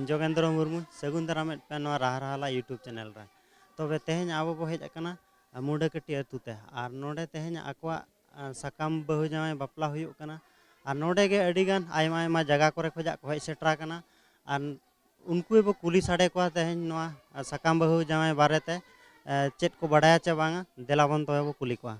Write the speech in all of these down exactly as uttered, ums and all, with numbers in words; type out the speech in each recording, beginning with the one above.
ᱡᱳᱜᱮᱱᱫᱨᱚ ᱢᱩᱨᱢᱩ, ᱥᱟᱹᱜᱩᱱ ᱫᱟᱨᱟᱢᱮᱫ ᱯᱮ ᱱᱚᱣᱟ ᱨᱟᱦᱟ ᱨᱟᱦᱟᱞᱟ YouTube ᱪᱮᱱᱮᱞ ᱨᱮ᱾ ᱛᱚᱵᱮ ᱛᱮᱦᱮᱧ ᱟᱵᱚ ᱵᱚ ᱦᱮᱡ ᱟᱠᱟᱱᱟ ᱢᱩᱰᱟᱹᱠᱟᱹᱴᱤ ᱟᱹᱛᱩ ᱛᱮ, ᱟᱨ ᱱᱚᱰᱮ ᱛᱮᱦᱮᱧ ᱟᱠᱚᱣᱟᱜ ᱥᱟᱠᱟᱢ ᱵᱟᱹᱦᱩ ᱡᱟᱶᱟᱭ ᱵᱟᱯᱞᱟ ᱦᱩᱭᱩᱜ ᱠᱟᱱᱟ᱾ ᱟᱨ ᱱᱚᱰᱮ ᱜᱮ ᱟᱹᱰᱤ ᱜᱟᱱ ᱟᱭᱢᱟ ᱟᱭᱢᱟ ᱡᱟᱭᱜᱟ ᱠᱚᱨᱮ ᱠᱷᱚᱱᱟᱜ ᱠᱚ ᱦᱮᱡ ᱥᱮᱴᱮᱨ ᱟᱠᱟᱱᱟ᱾ ᱟᱨ ᱩᱱᱠᱩ ᱜᱮᱵᱚ ᱠᱩᱞᱤ ᱥᱟᱰᱮ ᱠᱚᱣᱟ ᱛᱮᱦᱮᱧ ᱱᱚᱣᱟ ᱥᱟᱠᱟᱢ ᱵᱟᱹᱦᱩ ᱡᱟᱶᱟᱭ ᱵᱟᱨᱮᱛᱮ, ᱮ, ᱪᱮᱫ ᱠᱚ ᱵᱟᱰᱟᱭᱟ ᱪᱮ ᱵᱟᱝᱟ᱾ ᱫᱮᱞᱟ ᱵᱚᱱ ᱛᱚᱵᱮ ᱵᱚ ᱠᱩᱞᱤ ᱠᱚᱣᱟ᱾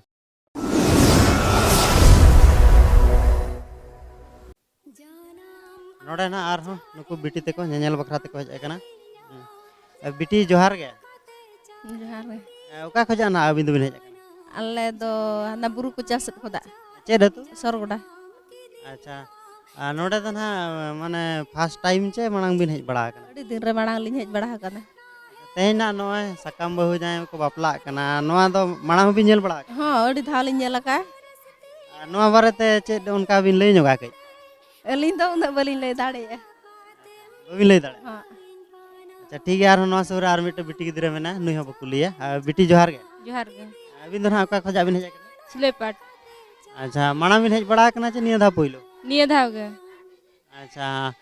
ᱱᱚᱰᱮ ᱱᱟᱜ ᱟᱨᱦᱚᱸ ᱱᱩᱠᱩ ᱵᱤᱴᱤ ᱛᱮᱠᱚ ᱧᱮᱧᱮᱞ ᱵᱟᱠᱷᱨᱟ ᱛᱮᱠᱚ ᱦᱮᱡ ᱟᱠᱟᱱᱟ᱾ ᱦᱩᱸ᱾ ᱮ, ᱵᱤᱴᱤ, ᱡᱚᱦᱟᱨ ᱜᱮ᱾ ᱡᱚᱦᱟᱨ ᱜᱮ᱾ ᱮ, ᱚᱠᱟ ᱠᱷᱚᱱᱟᱜ ᱱᱟᱜ ᱟᱹᱵᱤᱱ ᱫᱚᱵᱤᱱ ᱦᱮᱡ ᱟᱠᱟᱱᱟ? ᱟᱞᱮ ᱫᱚ ᱦᱟᱱᱟ ᱵᱩᱨᱩ ᱠᱚᱪᱟ ᱥᱮᱫ ᱠᱷᱚᱱᱟᱜ᱾ ᱪᱮᱫ ᱟᱹᱛᱩ? ᱥᱚᱨᱜᱚᱰᱟ᱾ ᱟᱪᱪᱷᱟ, ᱟᱨ ᱱᱚᱰᱮ ᱫᱚ ᱱᱟᱜ ᱢᱟᱱᱮ first time ᱪᱮ ᱢᱟᱲᱟᱝ ᱵᱤᱱ ᱦᱮᱡ ᱵᱟᱲᱟ ᱟᱠᱟᱱᱟ? ᱟᱹᱰᱤ ᱫᱤᱱ ᱨᱮ ᱢᱟᱲᱟᱝ ᱞᱤᱧ ᱦᱮᱡ ᱵᱟᱲᱟ ᱟᱠᱟᱱᱟ᱾ ᱛᱮᱦᱮᱧ ᱱᱟᱜ ᱱᱚᱜᱼᱚᱭ ᱥᱟᱠᱟᱢ ᱵᱟᱹᱦᱩ ᱡᱟᱶᱟᱭ ᱠᱚ ᱵᱟᱯᱞᱟᱜ ᱠᱟᱱᱟ, ᱱᱚᱣᱟ ᱫᱚ ᱢᱟᱲᱟᱝ ᱦᱚᱸᱵᱤᱱ ᱧᱮᱞ ᱵᱟᱲᱟ ᱟᱠᱟᱫᱟ? ᱦᱚᱸ, ᱟᱹᱰᱤ ᱫᱷᱟᱣ ᱞᱤᱧ ᱧᱮᱞ ᱟᱠᱟᱫᱼᱟ᱾ ᱟᱨ ᱱᱚᱣᱟ ᱵᱟᱨᱮᱛᱮ ᱪᱮᱫ ᱚᱱᱠᱟ ᱵᱤᱱ ᱞᱟᱹᱭ ᱧᱚᱜᱟ ᱠᱟᱹᱡ? ᱟᱹᱞᱤᱧ ᱫᱚ ᱩᱱᱟᱹᱜ ᱵᱟᱹᱞᱤᱧ ᱞᱟᱹᱭ ᱫᱟᱲᱮᱭᱟᱜᱼᱟ᱾ ᱵᱟᱹᱵᱤᱱ ᱞᱟᱹᱭ ᱫᱟᱲᱮᱭᱟᱜᱼᱟ? ᱦᱚᱸ᱾ ᱟᱪᱪᱷᱟ, ᱴᱷᱤᱠ ᱜᱮᱭᱟ, ᱟᱨᱦᱚᱸ ᱱᱚᱣᱟ ᱥᱩᱨ ᱨᱮ ᱟᱨ ᱢᱤᱫᱴᱮᱱ ᱵᱤᱴᱤ ᱜᱤᱫᱽᱨᱟᱹ ᱢᱮᱱᱟᱭᱟ, ᱱᱩᱭ ᱦᱚᱸ ᱵᱚ ᱠᱩᱞᱤᱭᱟ᱾ ᱟᱨ ᱵᱤᱴᱤ, ᱡᱚᱦᱟᱨ ᱜᱮ᱾ ᱡᱚᱦᱟᱨ ᱜᱮ᱾ ᱟᱹᱵᱤᱱ ᱫᱚ ᱱᱟᱦᱟᱜ ᱚᱠᱟ ᱠᱷᱚᱱᱟᱜ ᱵᱤᱱ ᱦᱮᱡ ᱟᱠᱟᱱᱟ? ᱥᱤᱞᱟᱹᱭᱯᱟᱴ᱾ ᱟᱪᱪᱷᱟ, ᱢᱟᱲᱟᱝ ᱵᱤᱱ ᱦᱮᱡ ᱵᱟᱲᱟ ᱟᱠᱟᱱᱟ ᱪᱮ ᱱᱤᱭᱟᱹ ᱫᱷᱟᱣ ᱯᱳᱭᱞᱳ? ᱱᱤᱭᱟᱹ ᱫᱷᱟᱣ ᱜᱮ᱾ ᱟᱪᱪᱷᱟ,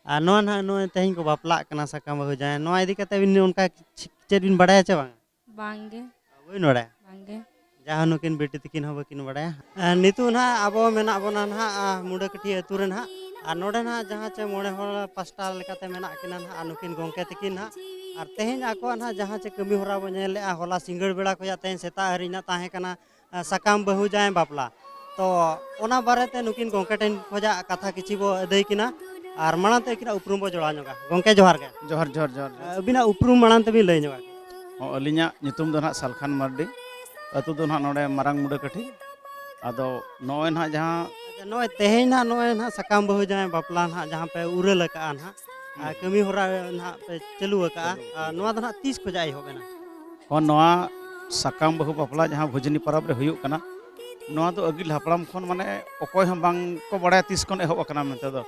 ᱟᱨ ᱱᱚᱣᱟ ᱱᱟᱦᱟᱜ ᱱᱚᱜᱼᱚᱭ ᱛᱮᱦᱮᱧ ᱠᱚ ᱵᱟᱯᱞᱟᱜ ᱠᱟᱱᱟ ᱥᱟᱠᱟᱢ ᱵᱟᱹᱦᱩ ᱡᱟᱶᱟᱭ, ᱱᱚᱣᱟ ᱤᱫᱤ ᱠᱟᱛᱮ ᱵᱤᱱ ᱚᱱᱠᱟ ᱪᱮ-, ᱪᱮᱫ ᱵᱤᱱ ᱵᱟᱲᱟᱭᱟ ᱪᱮ ᱵᱟᱝ? ᱵᱟᱝ ᱜᱮ᱾ ᱵᱟᱹᱵᱤᱱ ᱵᱟᱲᱟᱭᱟ? ᱵᱟᱝ ᱜᱮ᱾ ᱡᱟᱦᱟᱸ ᱱᱩᱠᱤᱱ ᱵᱤᱴᱤ ᱛᱟᱹᱠᱤᱱ ᱦᱚᱸ ᱵᱟᱹᱠᱤᱱ ᱵᱟᱲᱟᱭᱟ᱾ ᱟᱨ ᱱᱤᱛᱚᱜ ᱱᱟᱦᱟᱜ ᱟᱵᱚ ᱢᱮᱱᱟᱜ ᱵᱚᱱᱟ ᱱᱟᱦᱟᱜ, ᱟᱨ ᱢᱩᱰᱟᱹᱠᱟᱹᱴᱷᱤ ᱟᱹᱛᱩ ᱨᱮ ᱱᱟᱦᱟᱜ, ᱟᱨ ᱱᱚᱰᱮ ᱱᱟᱦᱟᱜ ᱡᱟᱦᱟᱸ ᱪᱮ ᱢᱚᱬᱮ ᱦᱚᱲ ᱯᱟᱥᱴᱟ ᱞᱮᱠᱟᱛᱮ ᱢᱮᱱᱟᱜ ᱠᱤᱱᱟ ᱱᱟᱦᱟᱜ, ᱟᱨ ᱱᱩᱠᱤᱱ ᱜᱚᱢᱠᱮ ᱛᱟᱹᱠᱤᱱ ᱱᱟᱦᱟᱜ, ᱟᱨ ᱛᱮᱦᱮᱧ ᱟᱠᱚᱣᱟᱜ ᱱᱟᱦᱟᱜ ᱡᱟᱦᱟᱸ ᱪᱮ ᱠᱟᱹᱢᱤ ᱦᱚᱨᱟ ᱵᱚ ᱧᱮᱞ ᱞᱮᱜᱼᱟ, ᱦᱚᱞᱟ ᱥᱤᱸᱜᱟᱹᱲ ᱵᱮᱲᱟ ᱠᱷᱚᱱᱟᱜ ᱛᱮᱦᱮᱧ ᱥᱮᱛᱟᱜ ᱦᱟᱹᱨᱤᱡ ᱱᱟᱦᱟᱜ ᱛᱟᱦᱮᱸ ᱠᱟᱱᱟ, ᱟᱨ ᱥᱟᱠᱟᱢ ᱵᱟᱹᱦᱩ ᱡᱟᱶᱟᱭ ᱵᱟᱯᱞᱟ᱾ ᱛᱚ ᱚᱱᱟ ᱵᱟᱨᱮᱛᱮ ᱱᱩᱠᱤᱱ ᱜᱚᱢᱠᱮ ᱴᱷᱮᱱ ᱠᱷᱚᱱᱟᱜ ᱠᱟᱛᱷᱟ ᱠᱤᱪᱷᱤ ᱵᱚ ᱟᱹᱫᱟᱹᱭ ᱠᱤᱱᱟ, ᱟᱨ ᱢᱟᱲᱟᱝ ᱛᱮ ᱟᱹᱠᱤᱱᱟᱜ ᱩᱯᱨᱩᱢ ᱵᱚ ᱡᱚᱲᱟᱣ ᱧᱚᱜᱟ᱾ ᱜᱚᱢᱠᱮ, ᱡᱚᱦᱟᱨ ᱜᱮ᱾ ᱡᱚᱦᱟᱨ, ᱡᱚᱦᱟᱨ, ᱡᱚᱦᱟᱨ, ᱡᱚᱦᱟᱨ᱾ ᱟᱹᱵᱤᱱᱟᱜ ᱩᱯᱨᱩᱢ ᱢᱟᱲᱟᱝ ᱛᱮᱵᱤᱱ ᱞᱟᱹᱭ ᱧᱚᱜᱟ᱾ ᱦᱚᱸ, ᱟᱹᱞᱤᱧᱟᱜ ᱧᱩᱛᱩᱢ ᱫᱚ ᱱᱟᱦᱟᱜ ᱥᱟᱞᱠᱷᱟᱱ ᱢᱟᱨᱰᱤ, ᱟᱹᱛᱩ ᱫᱚ ᱱᱟᱦᱟᱜ ᱱᱚᱰᱮ ᱢᱟᱨᱟᱝ ᱢᱩᱰᱟᱹ ᱠᱟᱹᱴᱷᱤ᱾ ᱟᱫᱚ ᱱᱚᱜᱼᱚᱭ ᱱᱟᱦᱟᱜ ᱡᱟᱦᱟᱸ ᱟᱪᱪᱷᱟ, ᱱᱚᱜᱼᱚᱭ ᱛᱮᱦᱮᱧ ᱱᱟᱦᱟᱜ, ᱱᱚᱜᱼᱚᱭ ᱱᱟᱦᱟᱜ ᱥᱟᱠᱟᱢ ᱵᱟᱹᱦᱩ ᱡᱟᱶᱟᱭ ᱵᱟᱯᱞᱟ ᱱᱟᱦᱟᱜ ᱡᱟᱦᱟᱸ ᱯᱮ ᱩᱨᱟᱹ ᱞᱟᱠᱟᱜᱼᱟ ᱱᱟᱦᱟᱜ, ᱟᱨ ᱦᱩᱸ᱾ ᱠᱟᱹᱢᱤ ᱦᱚᱨᱟ ᱱᱟᱦᱟᱜ ᱯᱮ ᱪᱟᱹᱞᱩ ᱟᱠᱟᱜᱼᱟ, ᱪᱟᱹᱞᱩ ᱟᱨ ᱟᱠᱟᱜᱼᱟ᱾ ᱱᱚᱣᱟ ᱫᱚ ᱱᱟᱦᱟᱜ ᱛᱤᱥ ᱠᱷᱚᱱᱟᱜ ᱮᱦᱚᱵ ᱮᱱᱟ? ᱦᱚᱸ, ᱱᱚᱣᱟ ᱥᱟᱠᱟᱢ ᱵᱟᱹᱦᱩ ᱵᱟᱯᱞᱟ ᱡᱟᱦᱟᱸ ᱵᱷᱩᱡᱽᱱᱤ ᱯᱚᱨᱚᱵᱽ ᱨᱮ ᱦᱩᱭᱩᱜ ᱠᱟᱱᱟ, ᱱᱚᱣᱟ ᱫᱚ ᱟᱹᱜᱤᱞ ᱦᱟᱯᱲᱟᱢ ᱠᱷᱚᱱ ᱢᱟᱱᱮ ᱚᱠᱚᱭ ᱦᱚᱸ ᱵᱟᱝ ᱠᱚ ᱵᱟᱲᱟᱭᱟ ᱛᱤᱥ ᱠᱷᱚᱱ ᱮᱦᱚᱵ ᱟᱠᱟᱱᱟ ᱢᱮᱱᱛᱮ ᱫᱚ᱾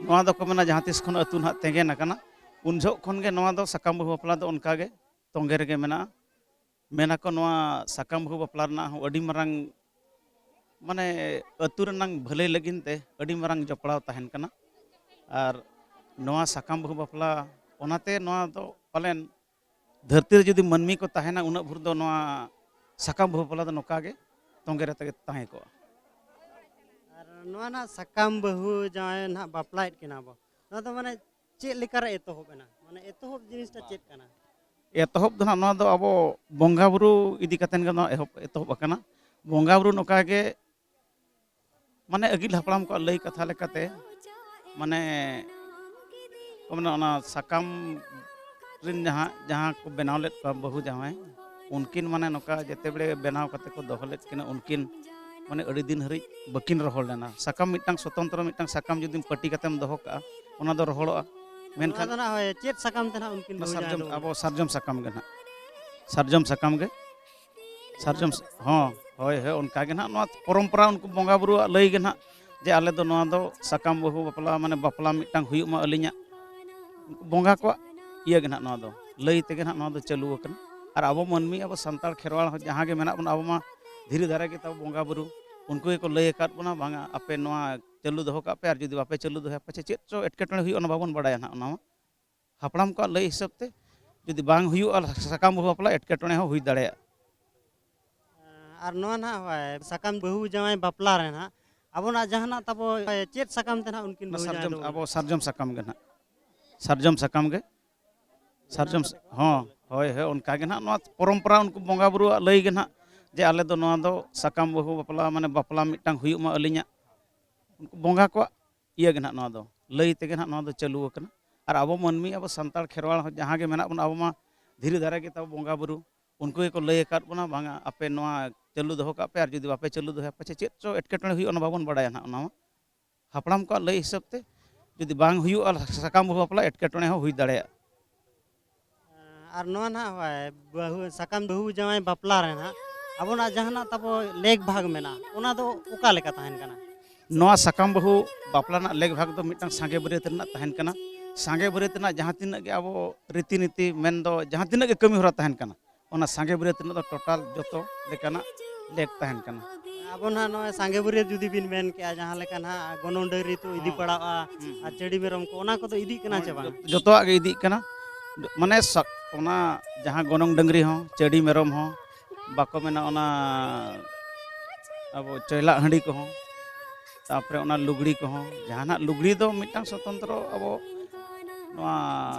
ᱱᱚᱣᱟ ᱫᱚᱠᱚ ᱢᱮᱱᱟ ᱡᱟᱦᱟᱸ ᱛᱤᱥ ᱠᱷᱚᱱ ᱟᱹᱛᱩ ᱱᱟᱦᱟᱜ ᱛᱮᱸᱜᱮᱱ ᱟᱠᱟᱱᱟ, ᱩᱱ ᱡᱚᱦᱚᱜ ᱠᱷᱚᱱ ᱜᱮ ᱱᱚᱣᱟ ᱫᱚ ᱥᱟᱠᱟᱢ ᱵᱟᱹᱦᱩ ᱵᱟᱯᱞᱟ ᱫᱚ ᱚᱱᱠᱟ ᱜᱮ ᱛᱚᱸᱜᱮ ᱨᱮᱜᱮ ᱢᱮᱱᱟᱜᱼᱟ᱾ ᱢᱮᱱᱟᱠᱚ ᱱᱚᱣᱟ ᱥᱟᱠᱟᱢ ᱵᱟᱹᱦᱩ ᱵᱟᱯᱞᱟ ᱨᱮᱱᱟᱜ ᱦᱚᱸ ᱟᱹᱰᱤ ᱢᱟᱨᱟᱝ, ᱢᱟᱱᱮ, ᱟᱹᱛᱩ ᱨᱮᱱᱟᱝ ᱵᱷᱟᱹᱞᱟᱹᱭ ᱞᱟᱹᱜᱤᱫ ᱛᱮ ᱟᱹᱰᱤ ᱢᱟᱨᱟᱝ ᱡᱚᱯᱲᱟᱣ ᱛᱟᱦᱮᱱ ᱠᱟᱱᱟ᱾ ᱟᱨ ᱱᱚᱣᱟ ᱥᱟᱠᱟᱢ ᱵᱟᱹᱦᱩ ᱵᱟᱯᱞᱟ, ᱚᱱᱟᱛᱮ ᱱᱚᱣᱟ ᱫᱚ ᱯᱟᱞᱮᱱ ᱫᱷᱟᱹᱨᱛᱤ ᱨᱮ ᱡᱩᱫᱤ ᱢᱟᱹᱱᱢᱤ ᱠᱚ ᱛᱟᱦᱮᱱᱟ, ᱩᱱᱟᱹᱜ ᱵᱷᱳᱨ ᱫᱚ ᱱᱚᱣᱟ ᱥᱟᱠᱟᱢ ᱵᱟᱹᱦᱩ ᱵᱟᱯᱞᱟ ᱫᱚ ᱱᱚᱝᱠᱟ ᱜᱮ ᱛᱚᱸᱜᱮ ᱨᱮ ᱛᱮᱜᱮ ᱛᱟᱦᱮᱸ ᱠᱚᱜᱼᱟ᱾ ᱟᱨ ᱱᱚᱣᱟ ᱱᱟᱜ ᱥᱟᱠᱟᱢ ᱵᱟᱹᱦᱩ ᱡᱟᱶᱟᱭ ᱱᱟᱜ ᱵᱟᱯᱞᱟᱭᱮᱫ ᱠᱤᱱᱟ ᱵᱚ, ᱱᱚᱣᱟ ᱫᱚ ᱢᱟᱱᱮ ᱪᱮᱫ ᱞᱮᱠᱟᱨᱮ ᱮᱛᱚᱦᱚᱵ ᱮᱱᱟ? ᱢᱟᱱᱮ ᱮᱛᱚᱦᱚᱵ ᱡᱤᱱᱤᱥᱴᱟ ᱪᱮᱫ ᱠᱟᱱᱟ? ᱮᱛᱚᱦᱚᱵ ᱫᱚ ᱱᱟᱜ ᱱᱚᱣᱟ ᱫᱚ ᱟᱵᱚ ᱵᱚᱸᱜᱟ ᱵᱩᱨᱩ ᱤᱫᱤ ᱠᱟᱛᱮᱱ ᱜᱮ ᱱᱚᱣᱟ ᱮᱦᱚᱵ ᱮᱛᱚᱦᱚᱵ ᱟᱠᱟᱱᱟ᱾ ᱵᱚᱸᱜᱟ ᱵᱩᱨᱩ ᱱᱚᱝᱠᱟ ᱜᱮ, ᱢᱟᱱᱮ ᱟᱹᱜᱤᱞ ᱦᱟᱯᱲᱟᱢ ᱠᱚᱣᱟᱜ ᱞᱟᱹᱭ ᱠᱟᱛᱷᱟ ᱞᱮᱠᱟᱛᱮ, ᱢᱟᱱᱮ ᱠᱚ ᱢᱮᱱᱟ ᱚᱱᱟ ᱥᱟᱠᱟᱢ ᱨᱮᱱ ᱡᱟᱦᱟᱸ ᱡᱟᱦᱟᱸ ᱠᱚ ᱵᱮᱱᱟᱣ ᱞᱮᱫ ᱠᱚᱣᱟ ᱵᱟᱹᱦᱩ ᱡᱟᱶᱟᱭ, ᱩᱱᱠᱤᱱ ᱢᱟᱱᱮ ᱱᱚᱝᱠᱟ ᱡᱮᱛᱮ ᱵᱮᱲᱮ ᱵᱮᱱᱟᱣ ᱠᱟᱛᱮ ᱠᱚ ᱫᱚᱦᱚ ᱞᱮᱫ ᱠᱤᱱᱟ, ᱩᱱᱠᱤᱱ ᱢᱟᱱᱮ ᱟᱹᱰᱤ ᱫᱤᱱ ᱦᱟᱹᱨᱤᱡ ᱵᱟᱹᱠᱤᱱ ᱨᱚᱦᱚᱲ ᱞᱮᱱᱟ᱾ ᱥᱟᱠᱟᱢ ᱢᱤᱫᱴᱟᱝ ᱥᱚᱛᱚᱱᱛᱨᱚ ᱢᱤᱫᱴᱟᱝ ᱥᱟᱠᱟᱢ ᱡᱩᱫᱤᱢ ᱯᱟᱹᱴᱤ ᱠᱟᱛᱮᱢ ᱫᱚᱦᱚ ᱠᱟᱜᱼᱟ, ᱚᱱᱟ ᱫᱚ ᱨᱚᱦᱚᱲᱚᱜᱼᱟ᱾ ᱢᱮᱱᱠᱷᱟᱱ ᱫᱚ ᱱᱟᱜ ᱦᱳᱭ, ᱪᱮᱫ ᱥᱟᱠᱟᱢ ᱛᱮ ᱱᱟᱜ ᱩᱱᱠᱤᱱ ᱵᱟᱹᱦᱩ ᱡᱟᱶᱟᱭ ᱫᱚ? ᱟᱵᱚ ᱥᱟᱨᱡᱚᱢ ᱥᱟᱠᱟᱢ ᱜᱮ ᱱᱟᱜ, ᱥᱟᱨᱡᱚᱢ ᱥᱟᱠᱟᱢ ᱜᱮ, ᱥᱟᱨᱡᱚᱢ ᱥᱟ- ᱦᱚᱸ, ᱦᱳᱭ ᱦᱳᱭ, ᱚᱱᱠᱟ ᱜᱮ ᱱᱟᱜ ᱱᱚᱣᱟ ᱯᱚᱨᱚᱢᱯᱚᱨᱟ ᱩᱱᱠᱩ ᱵᱚᱸᱜᱟ ᱵᱩᱨᱩᱣᱟᱜ ᱞᱟᱹᱭ ᱜᱮ ᱱᱟᱜ, ᱡᱮ ᱟᱞᱮ ᱫᱚ ᱱᱚᱣᱟ ᱫᱚ ᱥᱟᱠᱟᱢ ᱵᱟᱹᱦᱩ ᱵᱟᱯᱞᱟ, ᱢᱟᱱᱮ ᱵᱟᱯᱞᱟ ᱢᱤᱫᱴᱟᱝ ᱦᱩᱭᱩᱜ ᱢᱟ ᱟᱹᱞᱤᱧᱟᱜ, ᱩᱱᱠᱩ ᱵᱚᱸᱜᱟ ᱠᱚᱣᱟᱜ ᱤᱭᱟᱹ ᱜᱮ ᱱᱟᱜ, ᱱᱚᱣᱟ ᱫᱚ ᱞᱟᱹᱭ ᱛᱮᱜᱮ ᱱᱟᱜ ᱱᱚᱣᱟ ᱫᱚ ᱪᱟᱹᱞᱩ ᱟᱠᱟᱱᱟ᱾ ᱟᱨ ᱟᱵᱚ ᱢᱟᱹᱱᱢᱤ, ᱟᱵᱚ ᱥᱟᱱᱛᱟᱲ ᱠᱷᱮᱨᱣᱟᱲ ᱦᱚᱸ ᱡᱟᱦᱟᱸ ᱜᱮ ᱢᱮᱱᱟᱜ ᱵᱚᱱᱟ, ᱟᱵᱚ ᱢᱟ ᱫᱷᱤᱨᱤ ᱫᱷᱟᱨᱮ ᱜᱮ ᱛᱟᱵᱚ ᱵᱚᱸᱜᱟ ᱵᱩᱨᱩ, ᱩᱱᱠᱩ ᱜᱮᱠᱚ ᱞᱟᱹᱭ ᱟᱠᱟᱫ ᱵᱚᱱᱟ, ᱵᱟᱝᱟ ᱟᱯᱮ ᱱᱚᱣᱟ ᱪᱟᱹᱞᱩ ᱫᱚᱦᱚ ᱠᱟᱜ ᱯᱮ, ᱟᱨ ᱡᱩᱫᱤ ᱵᱟᱯᱮ ᱪᱟᱹᱞᱩ ᱫᱚᱦᱚᱭᱟ ᱯᱟᱪᱷᱮ ᱪᱮᱫ ᱪᱚ ᱮᱴᱠᱮᱴᱚᱬᱮ ᱦᱩᱭᱩᱜᱼᱟ, ᱚᱱᱟ ᱵᱟᱵᱚᱱ ᱵᱟᱲᱟᱭᱟ ᱱᱟᱜ᱾ ᱚᱱᱟ ᱢᱟ ᱦᱟᱯᱲᱟᱢ ᱠᱚᱣᱟᱜ ᱞᱟᱹᱭ ᱦᱤᱥᱟᱹᱵ ᱛᱮ ᱡᱩᱫᱤ ᱵᱟᱝ ᱦᱩᱭᱩᱜᱼᱟ ᱥᱟᱠᱟᱢ ᱵᱟᱹᱦᱩ ᱵᱟᱯᱞᱟ, ᱮᱴᱠᱮᱴᱚᱬᱮ ᱦᱚᱸ ᱦᱩᱭ ᱫᱟᱲᱮᱭᱟᱜᱼᱟ᱾ ᱟᱨ ᱱᱚᱣᱟ ᱱᱟᱦᱟᱜ ᱦᱳᱭ, ᱥᱟᱠᱟᱢ ᱵᱟᱹᱦᱩ ᱡᱟᱶᱟᱭ ᱵᱟᱯᱞᱟ ᱨᱮ ᱱᱟᱦᱟᱜ ᱟᱵᱚᱱᱟᱜ ᱡᱟᱦᱟᱱᱟᱜ ᱛᱟᱵᱚ ᱪᱮᱫ ᱥᱟᱠᱟᱢ ᱛᱮ ᱱᱟᱦᱟᱜ ᱩᱱᱠᱤᱱ ᱵᱟᱹᱦᱩ ᱡᱟᱶᱟᱭ ᱥᱟᱨᱡᱚᱢ ᱫᱚ? ᱟᱵᱚ ᱥᱟᱨᱡᱚᱢ ᱥᱟᱠᱟᱢ ᱜᱮ ᱱᱟᱦᱟᱜ, ᱥᱟᱨᱡᱚᱢ ᱥᱟᱠᱟᱢ ᱜᱮ, ᱥᱟᱨᱡᱚᱢ ᱥᱟ- ᱦᱚᱸ, ᱦᱳᱭ ᱦᱳᱭ, ᱚᱱᱠᱟ ᱜᱮ ᱱᱟᱦᱟᱜ ᱱᱚᱣᱟ ᱯᱚᱨᱚᱢᱯᱚᱨᱟ ᱩᱱᱠᱩ ᱵᱚᱸᱜᱟ ᱵᱩᱨᱩᱣᱟᱜ ᱞᱟᱹᱭ ᱜᱮ ᱱᱟᱦᱟᱜ, ᱡᱮ ᱟᱞᱮ ᱫᱚ ᱱᱚᱣᱟ ᱫᱚ ᱥᱟᱠᱟᱢ ᱵᱟᱹᱦᱩ ᱵᱟᱯᱞᱟ, ᱢᱟᱱᱮ ᱵᱟᱯᱞᱟ ᱢᱤᱫᱴᱟᱝ ᱦᱩᱭᱩᱜ ᱢᱟ ᱟᱹᱞᱤᱧᱟᱜ, ᱩᱱᱠᱩ ᱵᱚᱸᱜᱟ ᱠᱚᱣᱟᱜ ᱤᱭᱟᱹ ᱜᱮ ᱱᱟᱦᱟᱜ, ᱱᱚᱣᱟ ᱫᱚ ᱞᱟᱹᱭ ᱛᱮᱜᱮ ᱱᱟᱦᱟᱜ ᱱᱚᱣᱟ ᱫᱚ ᱪᱟᱹᱞᱩ ᱟᱠᱟᱱᱟ᱾ ᱟᱨ ᱟᱵᱚ ᱢᱟᱹᱱᱢᱤ, ᱟᱵᱚ ᱥᱟᱱᱛᱟᱲ ᱠᱷᱮᱨᱣᱟᱲ ᱦᱚᱸ ᱡᱟᱦᱟᱸ ᱜᱮ ᱢᱮᱱᱟᱜ ᱵᱚᱱᱟ, ᱟᱵᱚ ᱢᱟ ᱫᱷᱤᱨᱤ ᱫᱷᱟᱨᱮ ᱜᱮ ᱛᱟᱵᱚ ᱵᱚᱸᱜᱟ ᱵᱩᱨᱩ, ᱩᱱᱠᱩ ᱜᱮᱠᱚ ᱞᱟᱹᱭ ᱟᱠᱟᱫ ᱵᱚᱱᱟ, ᱵᱟᱝᱟ ᱟᱯᱮ ᱱᱚᱣᱟ ᱪᱟᱹᱞᱩ ᱫᱚᱦᱚ ᱠᱟᱜ ᱯᱮ, ᱟᱨ ᱡᱩᱫᱤ ᱵᱟᱯᱮ ᱪᱟᱹᱞᱩ ᱫᱚᱦᱚᱭᱟ ᱯᱟᱪᱷᱮ ᱪᱮᱫ ᱪᱚ ᱮᱴᱠᱮᱴᱚᱬᱮ ᱦᱩᱭᱩᱜᱼᱟ, ᱚᱱᱟ ᱵᱟᱵᱚᱱ ᱵᱟᱲᱟᱭᱟ ᱱᱟᱦᱟᱜ᱾ ᱚᱱᱟ ᱢᱟ ᱦᱟᱯᱲᱟᱢ ᱠᱚᱣᱟᱜ ᱞᱟᱹᱭ ᱦᱤᱥᱟᱹᱵ ᱛᱮ ᱡᱩᱫᱤ ᱵᱟᱝ ᱦᱩᱭᱩᱜᱼᱟ ᱥᱟᱠᱟᱢ ᱵᱟᱹᱦᱩ ᱵᱟᱯᱞᱟ, ᱮᱴᱠᱮᱴᱚᱬᱮ ᱦᱚᱸ ᱦᱩᱭ ᱫᱟᱲᱮᱭᱟᱜᱼᱟ᱾ ᱟᱨ ᱱᱚᱣᱟ ᱱᱟᱦᱟᱜ ᱦᱳᱭ, ᱵᱟᱹᱦᱩ, ᱥᱟᱠᱟᱢ ᱵᱟᱹᱦᱩ ᱡᱟᱶᱟᱭ ᱵᱟᱯᱞᱟ ᱨᱮ ᱱᱟᱦᱟᱜ ᱟᱵᱚᱱᱟᱜ ᱡᱟᱦᱟᱱᱟᱜ ᱛᱟᱵᱚ ᱞᱮᱠ ᱵᱷᱟᱜᱽ ᱢᱮᱱᱟᱜᱼᱟ, ᱚᱱᱟ ᱫᱚ ᱚᱠᱟ ᱞᱮᱠᱟ ᱛᱟᱦᱮᱱ ᱠᱟᱱᱟ? ᱱᱚᱣᱟ ᱥᱟᱠᱟᱢ ᱵᱟᱹᱦᱩ ᱵᱟᱯᱞᱟ ᱨᱮᱱᱟᱜ ᱞᱮᱠ ᱵᱷᱟᱜᱽ ᱫᱚ ᱢᱤᱫᱴᱟᱝ ᱥᱟᱸᱜᱮ ᱵᱟᱹᱨᱭᱟᱹᱛ ᱨᱮᱱᱟᱜ ᱛᱟᱦᱮᱱ ᱠᱟᱱᱟ᱾ ᱥᱟᱸᱜᱮ ᱵᱟᱹᱨᱭᱟᱹᱛ ᱨᱮᱱᱟᱜ ᱡᱟᱦᱟᱸ ᱛᱤᱱᱟᱹᱜ ᱜᱮ ᱟᱵᱚ ᱨᱤᱛᱤ ᱱᱤᱛᱤ ᱢᱮᱱᱫᱚ ᱡᱟᱦᱟᱸ ᱛᱤᱱᱟᱹᱜ ᱜᱮ ᱠᱟᱹᱢᱤ ᱦᱚᱨᱟ ᱛᱟᱦᱮᱱ ᱠᱟᱱᱟ, ᱚᱱᱟ ᱥᱟᱸᱜᱮ ᱵᱟᱹᱨᱭᱟᱹᱛ ᱨᱮᱱᱟᱜ ᱫᱚ ᱴᱳᱴᱟᱞ ᱡᱚᱛᱚ ᱞᱮᱠᱟᱱᱟᱜ ᱞᱮᱠ ᱛᱟᱦᱮᱱ ᱠᱟᱱᱟ᱾ ᱟᱵᱚ ᱱᱟᱦᱟᱜ ᱱᱚᱜᱼᱚᱭ ᱥᱟᱸᱜᱮ ᱵᱟᱹᱨᱭᱟᱹᱛ ᱡᱩᱫᱤ ᱵᱤᱱ ᱢᱮᱱ ᱠᱮᱜᱼᱟ, ᱡᱟᱦᱟᱸ ᱞᱮᱠᱟ ᱱᱟᱦᱟᱜ ᱜᱚᱱᱚᱝ ᱰᱟᱹᱝᱨᱤ ᱛᱩ ᱤᱫᱤ ᱦᱚᱸ᱾ ᱯᱟᱲᱟᱜᱼᱟ ᱦᱩᱸ, ᱟᱨ ᱦᱩᱸ᱾ ᱪᱟᱹᱰᱤ ᱢᱮᱨᱚᱢ ᱠᱚ, ᱚᱱᱟ ᱠᱚᱫᱚ ᱤᱫᱤᱜ ᱠᱟᱱᱟ ᱪᱮ ᱵᱟᱝ? ᱡᱚᱛᱚᱣᱟᱜ ᱜᱮ ᱤᱫᱤᱜ ᱠᱟᱱᱟ᱾ ᱢᱟᱱᱮ ᱥᱟ- ᱚᱱᱟ ᱡᱟᱦᱟᱸ ᱜᱚᱱᱚᱝ ᱰᱟᱹᱝᱨᱤ ᱦᱚᱸ, ᱪᱟᱹᱰᱤ ᱢᱮᱨᱚᱢ ᱦᱚᱸ, ᱵᱟᱠᱚ ᱢᱮᱱᱟ ᱚᱱᱟ ᱟᱵᱚ ᱪᱚᱭᱞᱟᱜ ᱦᱟᱺᱰᱤ ᱠᱚᱦᱚᱸ, ᱛᱟᱨᱯᱚᱨᱮ ᱚᱱᱟ ᱞᱩᱜᱽᱲᱤ ᱠᱚᱦᱚᱸ, ᱡᱟᱦᱟᱱᱟᱜ ᱞᱩᱜᱽᱲᱤ ᱫᱚ ᱢᱤᱫᱴᱟᱝ ᱥᱚᱛᱚᱱᱛᱨᱚ ᱟᱵᱚ ᱱᱚᱣᱟ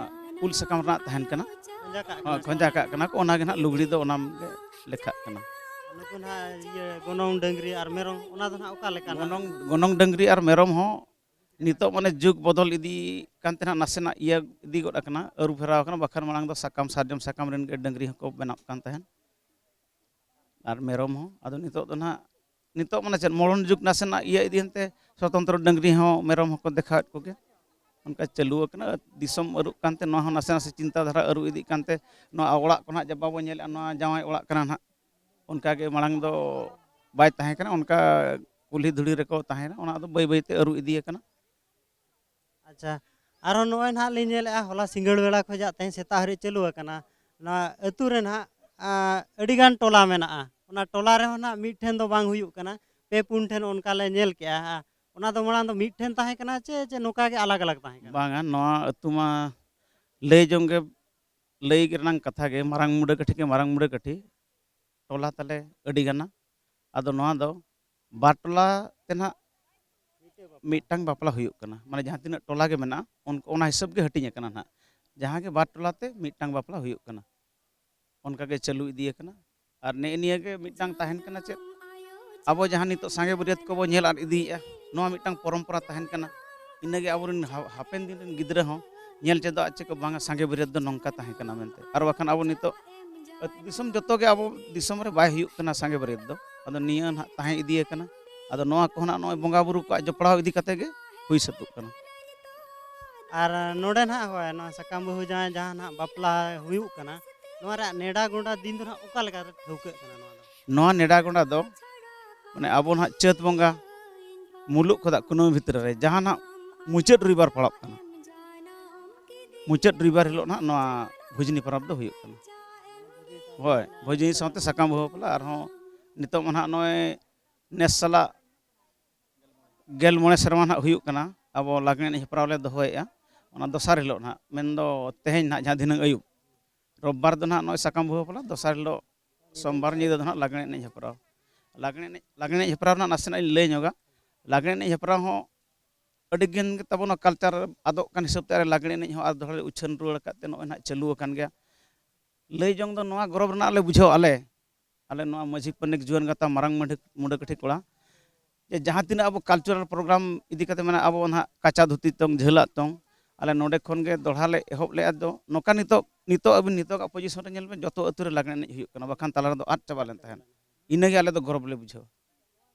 ᱩᱞ ᱥᱟᱠᱟᱢ ᱨᱮᱱᱟᱜ ᱛᱟᱦᱮᱱ ᱠᱟᱱᱟ, ᱠᱷᱚᱸᱡᱟ ᱠᱟᱜ ᱦᱳᱭ, ᱠᱟᱱᱟ᱾ ᱠᱷᱚᱸᱡᱟ ᱠᱟᱜ ᱠᱟᱱᱟ ᱠᱚ, ᱚᱱᱟᱜᱮ ᱱᱟᱦᱟᱜ ᱞᱩᱜᱽᱲᱤ ᱫᱚ ᱚᱱᱟ ᱜᱮ ᱞᱮᱠᱷᱟᱜ ᱠᱟᱱᱟ᱾ ᱱᱩᱠᱩ ᱱᱟᱦᱟᱜ ᱤᱭᱟᱹ ᱜᱚᱱᱚᱝ ᱰᱟᱹᱝᱨᱤ ᱟᱨ ᱢᱮᱨᱚᱢ, ᱚᱱᱟ ᱫᱚ ᱱᱟᱦᱟᱜ ᱚᱠᱟ ᱞᱮᱠᱟ ᱱᱟᱦᱟᱜ? ᱜᱚᱱᱚᱝ ᱜᱚᱱᱚᱝ ᱰᱟᱹᱝᱨᱤ ᱟᱨ ᱢᱮᱨᱚᱢ ᱦᱚᱸ ᱱᱤᱛᱚᱜ ᱢᱟᱱᱮ ᱡᱩᱜᱽ ᱵᱚᱫᱚᱞ ᱤᱫᱤ ᱠᱟᱱ ᱛᱮ ᱱᱟᱦᱟᱜ ᱱᱟᱥᱮᱱᱟᱜ ᱤᱭᱟᱹ ᱤᱫᱤ ᱜᱚᱫ ᱟᱠᱟᱱᱟ, ᱟᱹᱨᱩ ᱯᱷᱮᱨᱟᱣ ᱟᱠᱟᱱᱟ᱾ ᱵᱟᱠᱷᱟᱱ ᱢᱟᱲᱟᱝ ᱫᱚ ᱥᱟᱠᱟᱢ, ᱥᱟᱨᱡᱚᱢ ᱥᱟᱠᱟᱢ ᱨᱮᱱ ᱜᱮ ᱰᱟᱹᱝᱨᱤ ᱦᱚᱸᱠᱚ ᱵᱮᱱᱟᱜ ᱠᱟᱱ ᱛᱟᱦᱮᱸᱫ ᱟᱨ ᱢᱮᱨᱚᱢ ᱦᱚᱸ᱾ ᱟᱫᱚ ᱱᱤᱛᱚᱜ ᱫᱚ ᱱᱟᱦᱟᱜ, ᱱᱤᱛᱚᱜ ᱢᱟᱱᱮ ᱪᱮᱫ, ᱢᱚᱰᱚᱨᱱ ᱡᱩᱜᱽ ᱱᱟᱥᱮᱱᱟᱜ ᱤᱭᱟᱹ ᱤᱫᱤᱭᱮᱱ ᱛᱮ ᱥᱚᱛᱚᱱᱛᱨᱚ ᱰᱟᱹᱝᱨᱤ ᱦᱚᱸ, ᱢᱮᱨᱚᱢ ᱦᱚᱸᱠᱚ ᱫᱮᱠᱷᱟᱣᱮᱫ ᱠᱚᱜᱮ᱾ ᱚᱱᱠᱟ ᱪᱟᱹᱞᱩ ᱟᱠᱟᱱᱟ᱾ ᱫᱤᱥᱚᱢ ᱟᱹᱨᱩᱜ ᱠᱟᱱᱛᱮ ᱱᱚᱣᱟ ᱦᱚᱸ ᱱᱟᱥᱮ ᱱᱟᱥᱮ ᱪᱤᱱᱛᱟᱹ ᱫᱷᱟᱨᱟ ᱟᱹᱨᱩ ᱤᱫᱤᱜ ᱠᱟᱱᱛᱮ ᱱᱚᱣᱟ ᱚᱲᱟᱜ ᱠᱚ ᱱᱟᱦᱟᱜ ᱡᱮ ᱵᱟᱵᱚ ᱧᱮᱞᱮᱫᱼᱟ, ᱱᱚᱣᱟ ᱡᱟᱶᱟᱭ ᱚᱲᱟᱜ ᱠᱟᱱᱟ ᱱᱟᱦᱟᱜ, ᱚᱱᱠᱟᱜᱮ ᱢᱟᱲᱟᱝ ᱫᱚ ᱵᱟᱭ ᱛᱟᱦᱮᱸ ᱠᱟᱱᱟ, ᱚᱱᱠᱟ ᱠᱩᱞᱦᱤ ᱫᱷᱩᱲᱤ ᱨᱮᱠᱚ ᱛᱟᱦᱮᱱᱟ᱾ ᱚᱱᱟ ᱫᱚ ᱵᱟᱹᱭ ᱵᱟᱹᱭᱛᱮ ᱟᱹᱨᱩ ᱤᱫᱤ ᱟᱠᱟᱱᱟ᱾ ᱟᱪᱪᱷᱟ, ᱟᱨᱦᱚᱸ ᱱᱚᱜᱼᱚᱭ ᱱᱟᱦᱟᱜ ᱞᱤᱧ ᱧᱮᱞᱮᱫᱼᱟ, ᱦᱚᱞᱟ ᱥᱤᱸᱜᱟᱹᱲ ᱵᱮᱲᱟ ᱠᱷᱚᱱᱟᱜ ᱛᱮᱦᱮᱧ ᱥᱮᱛᱟᱜ ᱦᱟᱹᱨᱤᱡ ᱪᱟᱹᱞᱩ ᱟᱠᱟᱱᱟ᱾ ᱱᱚᱣᱟ ᱟᱹᱛᱩ ᱨᱮ ᱱᱟᱦᱟᱜ ᱟᱹᱰᱤᱜᱟᱱ ᱴᱚᱞᱟ ᱢᱮᱱᱟᱜᱼᱟ᱾ ᱚᱱᱟ ᱴᱚᱞᱟ ᱨᱮᱦᱚᱸ ᱱᱟᱦᱟᱜ ᱢᱤᱫ ᱴᱷᱮᱱ ᱫᱚ ᱵᱟᱝ ᱦᱩᱭᱩᱜ ᱠᱟᱱᱟ, ᱯᱮ ᱯᱩᱱ ᱴᱷᱮᱱ ᱚᱱᱠᱟ ᱞᱮ ᱧᱮᱞ ᱠᱮᱜᱼᱟ᱾ ᱚᱱᱟ ᱫᱚ ᱢᱟᱲᱟᱝ ᱫᱚ ᱢᱤᱫ ᱴᱷᱮᱱ ᱛᱟᱦᱮᱸ ᱠᱟᱱᱟ ᱪᱮ ᱪᱮ ᱱᱚᱝᱠᱟ ᱜᱮ ᱟᱞᱟᱜᱽ ᱟᱞᱟᱜᱽ ᱛᱟᱦᱮᱸ ᱠᱟᱱᱟ? ᱵᱟᱝᱟ, ᱱᱚᱣᱟ ᱟᱹᱛᱩ ᱢᱟ ᱞᱟᱹᱭ ᱡᱚᱝ ᱜᱮ, ᱞᱟᱹᱭ ᱨᱮᱱᱟᱝ ᱠᱟᱛᱷᱟ ᱜᱮ, ᱢᱟᱨᱟᱝ ᱢᱩᱰᱟᱹ ᱠᱟᱹᱴᱷᱤ ᱜᱮ ᱢᱟᱨᱟᱝ ᱢᱩᱰᱟᱹ ᱠᱟᱹᱴᱷᱤ, ᱴᱚᱞᱟ ᱛᱟᱞᱮ ᱟᱹᱰᱤ ᱜᱟᱱᱟ᱾ ᱟᱫᱚ ᱱᱚᱣᱟ ᱫᱚ ᱵᱟᱨ ᱴᱚᱞᱟ ᱛᱮ ᱱᱟᱦᱟᱜ ᱢᱤᱫᱴᱟᱝ ᱵᱟᱯᱞᱟ ᱦᱩᱭᱩᱜ ᱠᱟᱱᱟ, ᱢᱟᱱᱮ ᱡᱟᱦᱟᱸ ᱛᱤᱱᱟᱹᱜ ᱴᱚᱞᱟ ᱜᱮ ᱢᱮᱱᱟᱜᱼᱟ, ᱚᱱ- ᱚᱱᱟ ᱦᱤᱥᱟᱹᱵ ᱜᱮ ᱦᱟᱹᱴᱤᱧ ᱟᱠᱟᱱᱟ ᱱᱟᱦᱟᱜ᱾ ᱡᱟᱦᱟᱸ ᱜᱮ ᱵᱟᱨ ᱴᱚᱞᱟ ᱛᱮ ᱢᱤᱫᱴᱟᱝ ᱵᱟᱯᱞᱟ ᱦᱩᱭᱩᱜ ᱠᱟᱱᱟ, ᱚᱱᱠᱟ ᱜᱮ ᱪᱟᱹᱞᱩ ᱤᱫᱤ ᱟᱠᱟᱱᱟ᱾ ᱟᱨ ᱱᱮᱜᱼᱮ ᱱᱤᱭᱟᱹ ᱜᱮ ᱢᱤᱫᱴᱟᱝ ᱛᱟᱦᱮᱱ ᱠᱟᱱᱟ ᱪᱮᱫ, ᱟᱵᱚ ᱡᱟᱦᱟᱸ ᱱᱤᱛᱚᱜ ᱥᱟᱸᱜᱮ ᱵᱟᱹᱨᱭᱟᱹᱛ ᱠᱚᱵᱚ ᱧᱮᱞ ᱟᱫ ᱤᱫᱤᱭᱮᱫᱼᱟ, ᱱᱚᱣᱟ ᱢᱤᱫᱴᱟᱝ ᱯᱚᱨᱚᱢᱯᱚᱨᱟ ᱛᱟᱦᱮᱱ ᱠᱟᱱᱟ᱾ ᱤᱱᱟᱹᱜᱮ ᱟᱵᱚᱨᱮᱱ ᱦᱟ- ᱦᱟᱯᱮᱱ ᱫᱤᱱ ᱨᱮᱱ ᱜᱤᱫᱽᱨᱟᱹ ᱦᱚᱸ ᱧᱮᱞ ᱪᱮᱫᱚᱜ ᱟᱨ ᱪᱮᱫ ᱠᱚ, ᱵᱟᱝᱟ, ᱥᱟᱸᱜᱮ ᱵᱟᱹᱨᱭᱟᱹᱛ ᱫᱚ ᱱᱚᱝᱠᱟ ᱛᱟᱦᱮᱸ ᱠᱟᱱᱟ ᱢᱮᱱᱛᱮ᱾ ᱟᱨ ᱵᱟᱠᱷᱟᱱ ᱟᱵᱚ ᱱᱤᱛᱚᱜ ᱟᱹᱛᱩ ᱫᱤᱥᱚᱢ ᱡᱚᱛᱚ ᱜᱮ ᱟᱵᱚ ᱫᱤᱥᱚᱢ ᱨᱮ ᱵᱟᱭ ᱦᱩᱭᱩᱜ ᱠᱟᱱᱟ ᱥᱟᱸᱜᱮ ᱵᱟᱹᱨᱭᱟᱹᱛ ᱫᱚ᱾ ᱟᱫᱚ ᱱᱤᱭᱟᱹ ᱱᱟᱦᱟᱜ ᱛᱟᱦᱮᱸ ᱤᱫᱤ ᱟᱠᱟᱱᱟ᱾ ᱟᱫᱚ ᱱᱚᱣᱟ ᱠᱚᱦᱚᱸ ᱱᱟᱦᱟᱜ ᱱᱚᱜᱼᱚᱭ ᱵᱚᱸᱜᱟ ᱵᱩᱨᱩ ᱠᱚᱣᱟᱜ ᱡᱚᱯᱲᱟᱣ ᱤᱫᱤ ᱠᱟᱛᱮ ᱜᱮ ᱦᱩᱭ ᱥᱟᱹᱛᱚᱜ ᱠᱟᱱᱟ᱾ ᱟᱨ ᱱᱚᱰᱮ ᱱᱟᱦᱟᱜ, ᱦᱳᱭ, ᱱᱚᱣᱟ ᱥᱟᱠᱟᱢ ᱵᱟᱹᱦᱩ ᱡᱟᱶᱟᱭ ᱡᱟᱦᱟᱸ ᱱᱟᱦᱟᱜ ᱵᱟᱯᱞᱟ ᱦᱩᱭᱩᱜ ᱠᱟᱱᱟ, ᱱᱚᱣᱟ ᱨᱮᱭᱟᱜ ᱱᱮᱰᱟ ᱜᱚᱸᱰᱟ ᱫᱤᱱ ᱫᱚ ᱱᱟᱦᱟᱜ ᱚᱠᱟ ᱞᱮᱠᱟ ᱨᱮ ᱴᱷᱟᱹᱣᱠᱟᱹᱜ ᱠᱟᱱᱟ ᱱᱚᱣᱟ ᱫᱚ? ᱱᱚᱣᱟ ᱱᱮᱰᱟ ᱜᱚᱸᱰᱟ ᱫᱚ ᱢᱟᱱᱮ ᱟᱵᱚ ᱱᱟᱦᱟᱜ ᱪᱟᱹᱛ ᱵᱚᱸᱜᱟ ᱢᱩᱞᱩᱜ ᱠᱷᱚᱱᱟᱜ ᱠᱩᱱᱟᱹᱢᱤ ᱵᱷᱤᱛᱨᱤ ᱨᱮ ᱡᱟᱦᱟᱸ ᱱᱟᱦᱟᱜ ᱢᱩᱪᱟᱹᱫ ᱨᱚᱵᱤᱵᱟᱨ ᱯᱟᱲᱟᱜ ᱠᱟᱱᱟ, ᱢᱩᱪᱟᱹᱫ ᱨᱚᱵᱤᱵᱟᱨ ᱦᱤᱞᱳᱜ ᱱᱟᱦᱟᱜ ᱱᱚᱣᱟ ᱵᱷᱩᱡᱽᱱᱤ ᱯᱚᱨᱚᱵᱽ ᱫᱚ ᱦᱩᱭᱩᱜ ᱠᱟᱱᱟ᱾ ᱦᱳᱭ, ᱵᱷᱩᱡᱽᱱᱤ ᱥᱟᱶᱛᱮ ᱥᱟᱠᱟᱢ ᱵᱟᱹᱦᱩ ᱵᱟᱯᱞᱟ᱾ ᱟᱨᱦᱚᱸ ᱱᱤᱛᱚᱜ ᱢᱟ ᱱᱟᱦᱟᱜ ᱱᱚᱜᱼᱚᱭ ᱱᱮᱥ ᱥᱟᱞᱟᱜ ᱜᱮᱞ ᱢᱚᱬᱮ ᱥᱮᱨᱢᱟ ᱱᱟᱦᱟᱜ ᱦᱩᱭᱩᱜ ᱠᱟᱱᱟ, ᱟᱵᱚ ᱞᱟᱜᱽᱬᱮ ᱮᱱᱮᱡ ᱦᱮᱯᱨᱟᱣ ᱞᱮ ᱫᱚᱦᱚᱭᱮᱫᱼᱟ᱾ ᱚᱱᱟ ᱫᱚᱥᱟᱨ ᱦᱤᱞᱳᱜ ᱱᱟᱦᱟᱜ, ᱢᱮᱱᱫᱚ ᱛᱮᱦᱮᱧ ᱱᱟᱦᱟᱜ, ᱡᱟᱦᱟᱸ ᱫᱷᱤᱱᱟᱹᱝ ᱟᱹᱭᱩᱵ, ᱨᱳᱵᱵᱟᱨ ᱫᱚ ᱱᱟᱦᱟᱜ ᱱᱚᱜᱼᱚᱭ ᱥᱟᱠᱟᱢ ᱵᱟᱹᱦᱩ ᱵᱟᱯᱞᱟ, ᱫᱚᱥᱟᱨ ᱦᱤᱞᱳᱜ ᱥᱳᱢᱵᱟᱨ ᱧᱤᱫᱟᱹ ᱫᱚ ᱱᱟᱦᱟᱜ ᱞᱟᱜᱽᱬᱮ ᱮᱱᱮᱡ ᱦᱮᱯᱨᱟᱣ᱾ ᱞᱟᱜᱽᱬᱮ ᱮᱱᱮᱡ, ᱞᱟᱜᱽᱬᱮ ᱮᱱᱮᱡ ᱦᱮᱯᱨᱟᱣ ᱨᱮᱱᱟᱜ ᱱᱟᱥᱮᱱᱟᱜ ᱤᱧ ᱞᱟᱹᱭ ᱧᱚᱜᱟ᱾ ᱞᱟᱜᱽᱬᱮ ᱮᱱᱮᱡ ᱦᱮᱯᱨᱟᱣ ᱦᱚᱸ ᱟᱹᱰᱤ ᱜᱟᱱ ᱜᱮ ᱛᱟᱵᱚᱱᱟ ᱠᱟᱞᱪᱟᱨ ᱟᱫᱚᱜ ᱠᱟᱱ ᱦᱤᱥᱟᱹᱵ ᱛᱮ, ᱟᱨ ᱞᱟᱜᱽᱬᱮ ᱮᱱᱮᱡ ᱦᱚᱸ ᱟᱨ ᱫᱚᱦᱲᱟ ᱞᱮ ᱩᱪᱷᱟᱹᱱ ᱨᱩᱣᱟᱹᱲ ᱟᱠᱟᱫ ᱛᱮ ᱱᱚᱜᱼᱚᱭ ᱱᱟᱦᱟᱜ ᱪᱟᱹᱞᱩ ᱟᱠᱟᱱ ᱜᱮᱭᱟ᱾ ᱞᱟᱹᱭ ᱡᱚᱝ ᱫᱚ ᱱᱚᱣᱟ ᱜᱚᱨᱚᱵᱽ ᱨᱮᱱᱟᱜ ᱞᱮ ᱵᱩᱡᱷᱟᱹᱣ ᱟᱞᱮ, ᱟᱞᱮ ᱱᱚᱣᱟ ᱢᱟᱹᱡᱷᱤ ᱯᱟᱨᱟᱱᱤᱠ ᱡᱩᱣᱟᱹᱱ ᱜᱟᱶᱛᱟ ᱢᱟᱨᱟᱝ ᱢᱟᱹᱰᱷᱤ-, ᱢᱩᱰᱟᱹᱠᱟᱹᱴᱷᱤ ᱠᱚᱲᱟ, ᱡᱮ ᱡᱟᱦᱟᱸ ᱛᱤᱱᱟᱹᱜ ᱟᱵᱚ ᱠᱟᱞᱪᱟᱨᱟᱞ ᱯᱨᱳᱜᱨᱟᱢ ᱤᱫᱤ ᱠᱟᱛᱮ ᱢᱮᱱᱟᱜᱼᱟ, ᱟᱵᱚ ᱱᱟᱦᱟᱜ ᱠᱟᱪᱟ ᱫᱷᱩᱛᱤ ᱛᱚᱝ, ᱡᱷᱟᱹᱞᱟᱜ ᱛᱚᱝ, ᱟᱞᱮ ᱱᱚᱰᱮ ᱠᱷᱚᱱ ᱜᱮ ᱫᱚᱦᱲᱟ ᱞᱮ ᱮᱦᱚᱵ ᱞᱮᱫᱼᱟ᱾ ᱫᱚ ᱱᱚᱝᱠᱟ ᱱᱤᱛᱚᱜ, ᱱᱤᱛᱚᱜ ᱟᱹᱵᱤᱱ ᱱᱤᱛᱚᱜᱟᱜ ᱯᱚᱡᱤᱥᱚᱱ ᱨᱮ ᱧᱮᱞ ᱵᱮᱱ, ᱡᱚᱛᱚ ᱟᱹᱛᱩ ᱨᱮ ᱞᱟᱜᱽᱬᱮ ᱮᱱᱮᱡ ᱦᱩᱭᱩᱜ ᱠᱟᱱᱟ, ᱵᱟᱠᱷᱟᱱ ᱛᱟᱞᱟ ᱨᱮᱫᱚ ᱟᱫ ᱪᱟᱵᱟ ᱞᱮᱱ ᱛᱟᱦᱮᱸᱫ᱾ ᱤᱱᱟᱹᱜᱮ ᱟᱞᱮ ᱫᱚ ᱜᱚᱨᱚᱵᱽ ᱞᱮ ᱵᱩᱡᱷᱟᱹᱣᱟ᱾